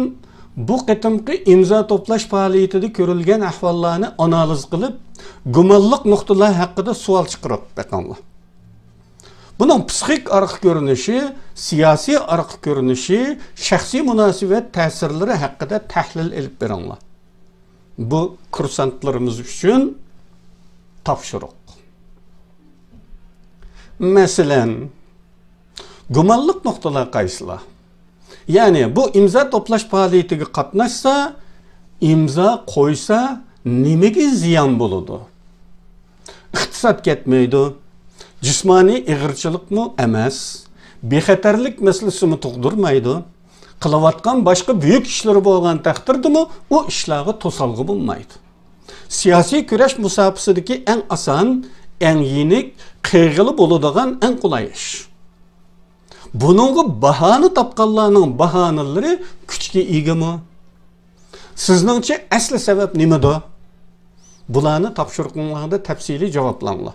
بۇ قېتىمقى ئىمزا توپلاش پائالىيىتىدە كۆرۈلگەن ئەھۋاللارنى ئانالىز قىلىپ، گۇمانلىق نۇقتىلار ھەققىدە سوئال چىقىرىپ بېقىڭلار. بۇنىڭ پسىخىك ئارقا كۆرۈنۈشى، سىياسىي ئارقا كۆرۈنۈشى، شەخسىي مۇناسىۋەت تەسىرلىرى ھەققىدە تەھلىل ئېلىپ بېرىڭلار. بۇ كۇرسانتلىرىمىز ئۈچۈن تاپشۇرۇق. مەسىلەن، گۇمانلىق نۇقتىلار قايسىلار؟ يەنى بۇ ئىمزا توپلاش پائالىيىتىگە قاتناشسا، ئىمزا قويسا نېمىگە زىيان بولىدۇ؟ ئىقتىساد كەتمەيدۇ، جىسمانىي ئېغىرچىلىقمۇ ئەمەس، بىخەتەرلىك مەسىلىسىمۇ تۇغدۇرمايدۇ. قىلىۋاتقان باشقا بۈيۈك ئىشلىرى بولغان تەقدىردىمۇ ئۇ ئىشلارغا توسالغۇ بولمايدۇ. سىياسىي كۈرەش مۇساپىسىدىكى ئەڭ ئاسان، ئەڭ يېنىك، قىلغىلى بولىدىغان ئەڭ قولاي ئىش. بۇنىڭغا باھانە تاپقانلارنىڭ باھانىلىرى كۈچكە ئىگىمۇ؟ سىزنىڭچە ئەسلى سەۋەب نېمىدۇ؟ بۇلارنى تاپشۇرۇقۇڭلاردا تەپسىلىي جاۋابلاڭلار.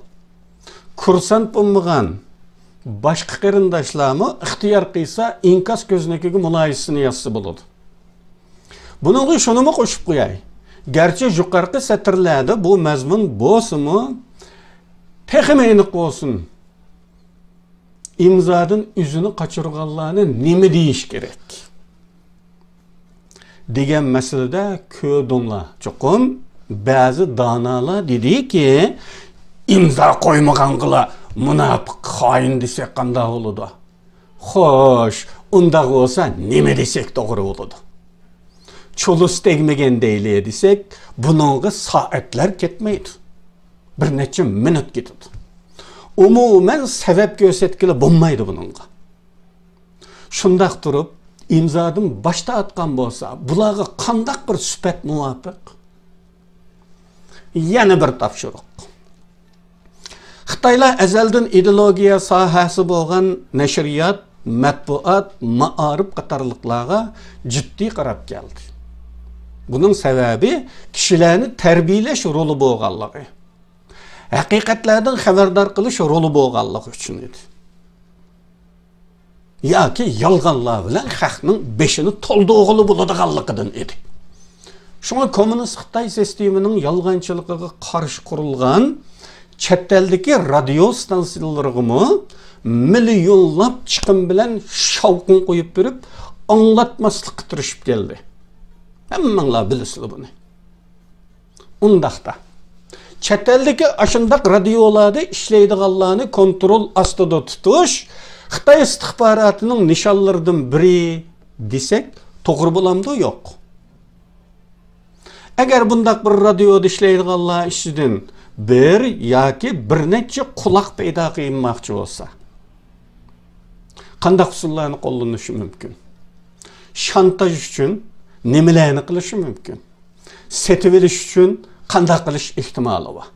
كۇرسانت بولمىغان باشقا قېرىنداشلارمۇ ئىختىيار قىلسا ئىنكاس كۆزنىكىگە مۇلاھىزىسىنى يازسا بولىدۇ. بۇنىڭغا شۇنىمۇ قوشۇپ قوياي. گەرچە يۇقىرىقى سەتىرلەردە بۇ مەزمۇن بولسىمۇ، تېخىمۇ ئېنىق بولسۇن. ئىمزادىن ئۆزىنى قاچۇرغانلارنى نېمە دېيىش كېرەك؟ دېگەن مەسىلىدە كۆردۈڭلار، چوقۇم بەزى دانالار دېدىكى، ئىمزا قويمىغانغىلا مۇناپىق، خائىن دېسەك قانداق بولىدۇ؟ خوش، ئۇنداق بولسا نېمە دېسەك توغرا بولىدۇ؟ چولۇس تەگمىگەن دەيلى دېسەك، بۇنىڭغا سائەتلەر كەتمەيدۇ. بىر نەچچە مىنۇت كېتىدۇ. ئومۇمەن سەۋەب كۆرسەتكىلى بولمايدۇ بۇنىڭغا. شۇنداق تۇرۇپ، ئىمزادىن باش تارتقان بولسا، بۇلارغا قانداق بىر سۈپەت مۇۋاپىق؟ يەنە بىر تاپشۇرۇق. خىتايلار ئەزەلدىن ئىدېئولوگىيە ساھەسى بولغان نەشرىيات، مەتبۇئات، مائارىپ قاتارلىقلارغا جىددىي قاراپ كەلدى. بۇنىڭ سەۋەبى كىشىلەرنى تەربىيەلەش رولى بولغانلىقى، ھەقىقەتلەردىن خەۋەردار قىلىش رولى بولغانلىقى ئۈچۈن ئىدى. ياكى يالغانلار بىلەن خەقنىڭ بېشىنى تولدۇرغىلى بولىدىغانلىقىدىن ئىدى. شۇڭا كوممۇنىست خىتاي سىستېمىنىڭ يالغانچىلىقىغا قارشى قۇرۇلغان چەت ئەلدىكى رادىيو ستانسىيىلىرىغىمۇ مىليونلاپ چىقىم بىلەن شاۋقۇن قويۇپ بېرىپ، ئاڭلاتماسلىققا تىرىشىپ كەلدى. ھەممىڭلار بىلىسىلەر بۇنى. ئۇنداقتا، چەت ئەلدىكى ئاشۇنداق رادىيولادا ئىشلەيدىغانلارنى كونترول ئاستىدا تۇتۇش خىتاي ئىستىخباراتىنىڭ نىشانلىرىدىن بىرى دېسەك توغرا بولامدۇ؟ يوق. ئەگەر بۇنداق بىر رادىيودا ئىشلەيدىغانلار ئىچىدىن بىر ياكى بىر نەچچە قۇلاق پەيدا قىلماقچى بولسا، قانداق ئۇسۇللارنى قوللىنىشى مۇمكىن؟ شانتاژ ئۈچۈن نېمىلەرنى قىلىشى مۇمكىن؟ سېتىۋېلىش ئۈچۈن قانداق قىلىش ئېھتىمالى بار؟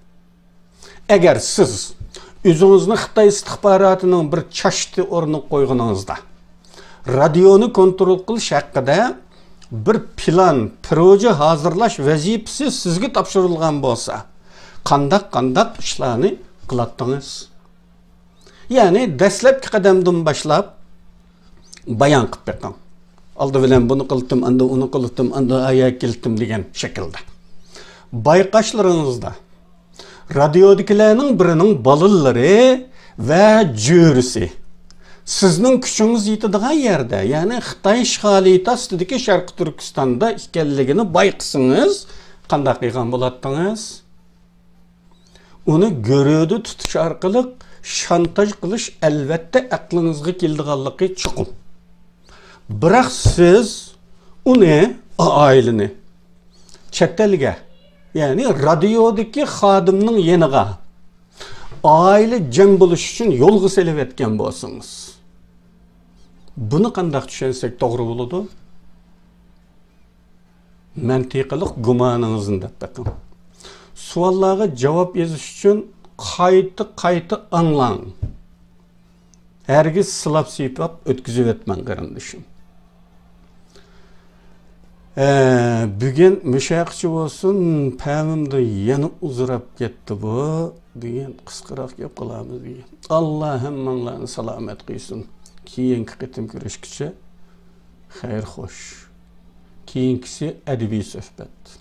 ئەگەر سىز ئۆزىڭىزنى خىتاي ئىستىخباراتىنىڭ بىر چاشتى ئورنىغا قويغىنىڭىزدا، رادىيونى كونترول قىلىش ھەققىدە بىر پىلان، پروژە ھازىرلاش ۋەزىپىسى سىزگە تاپشۇرۇلغان بولسا، قانداق، قانداق ئىشلارنى قىلاتتىڭىز؟ يەنى دەسلەپكى قەدەمدىن باشلاپ بايان قىلىپ بېقىڭ. ئالدى بىلەن بۇنى قىلتىم، ئاندىن ئۇنى قىلتىم، ئاندىن ئايا كەلتىم دېگەن شەكىلدە. بايقاشلىرىڭىزدا رادىيودىكىلەرنىڭ بىرىنىڭ بالىلىرى ۋە جۆرىسى سىزنىڭ كۈچىڭىز يېتىدىغان يەردە، يەنى خىتاي ئىشغالىيىتى ئاستىدىكى شەرقىي تۈركىستاندا ئىكەنلىكىنى بايقىسىڭىز، قانداق قىلغان بولاتتىڭىز؟ ئۇنى گۆرۈدە تۇتۇش ئارقىلىق شانتاژ قىلىش ئەلۋەتتە ئەقلىڭىزگە كېلىدىغانلىقى چوقۇم. بىراق سىز ئۇنى، ئائىلىنى چەت ئەلگە، يەنى رادىيودىكى خادىمنىڭ يېنىغا ئائىلە جەم بولۇش ئۈچۈن يولغا سېلىۋەتكەن بولسىڭىز، بۇنى قانداق چۈشەنسەك توغرا بولىدۇ؟ مەنتىقىلىق گۇمانىڭىزنى دەپ بېقىڭ. سوئاللارغا جاۋاب يېزىش ئۈچۈن قايتا-قايتا ئاڭلاڭ. ھەرگىز سىلاپ-سىيپاپ ئۆتكۈزۈۋەتمەڭ، قېرىندىشىم. ئە، بۈگۈن مۇشۇ يەرگىچە بولسۇن، پەمىمدە يەنە ئۇزىراپ كەتتى بۇ. بۈگۈن قىسقىراق گەپ قىلارمىز بۈگۈن. ئاللا ھەممىڭلارنى سالامەت قىلسۇن. كېيىنكى قېتىم كۆرۈشكىچە خەير خوش. كېيىنكىسى ئەدەبىي سۆھبەت.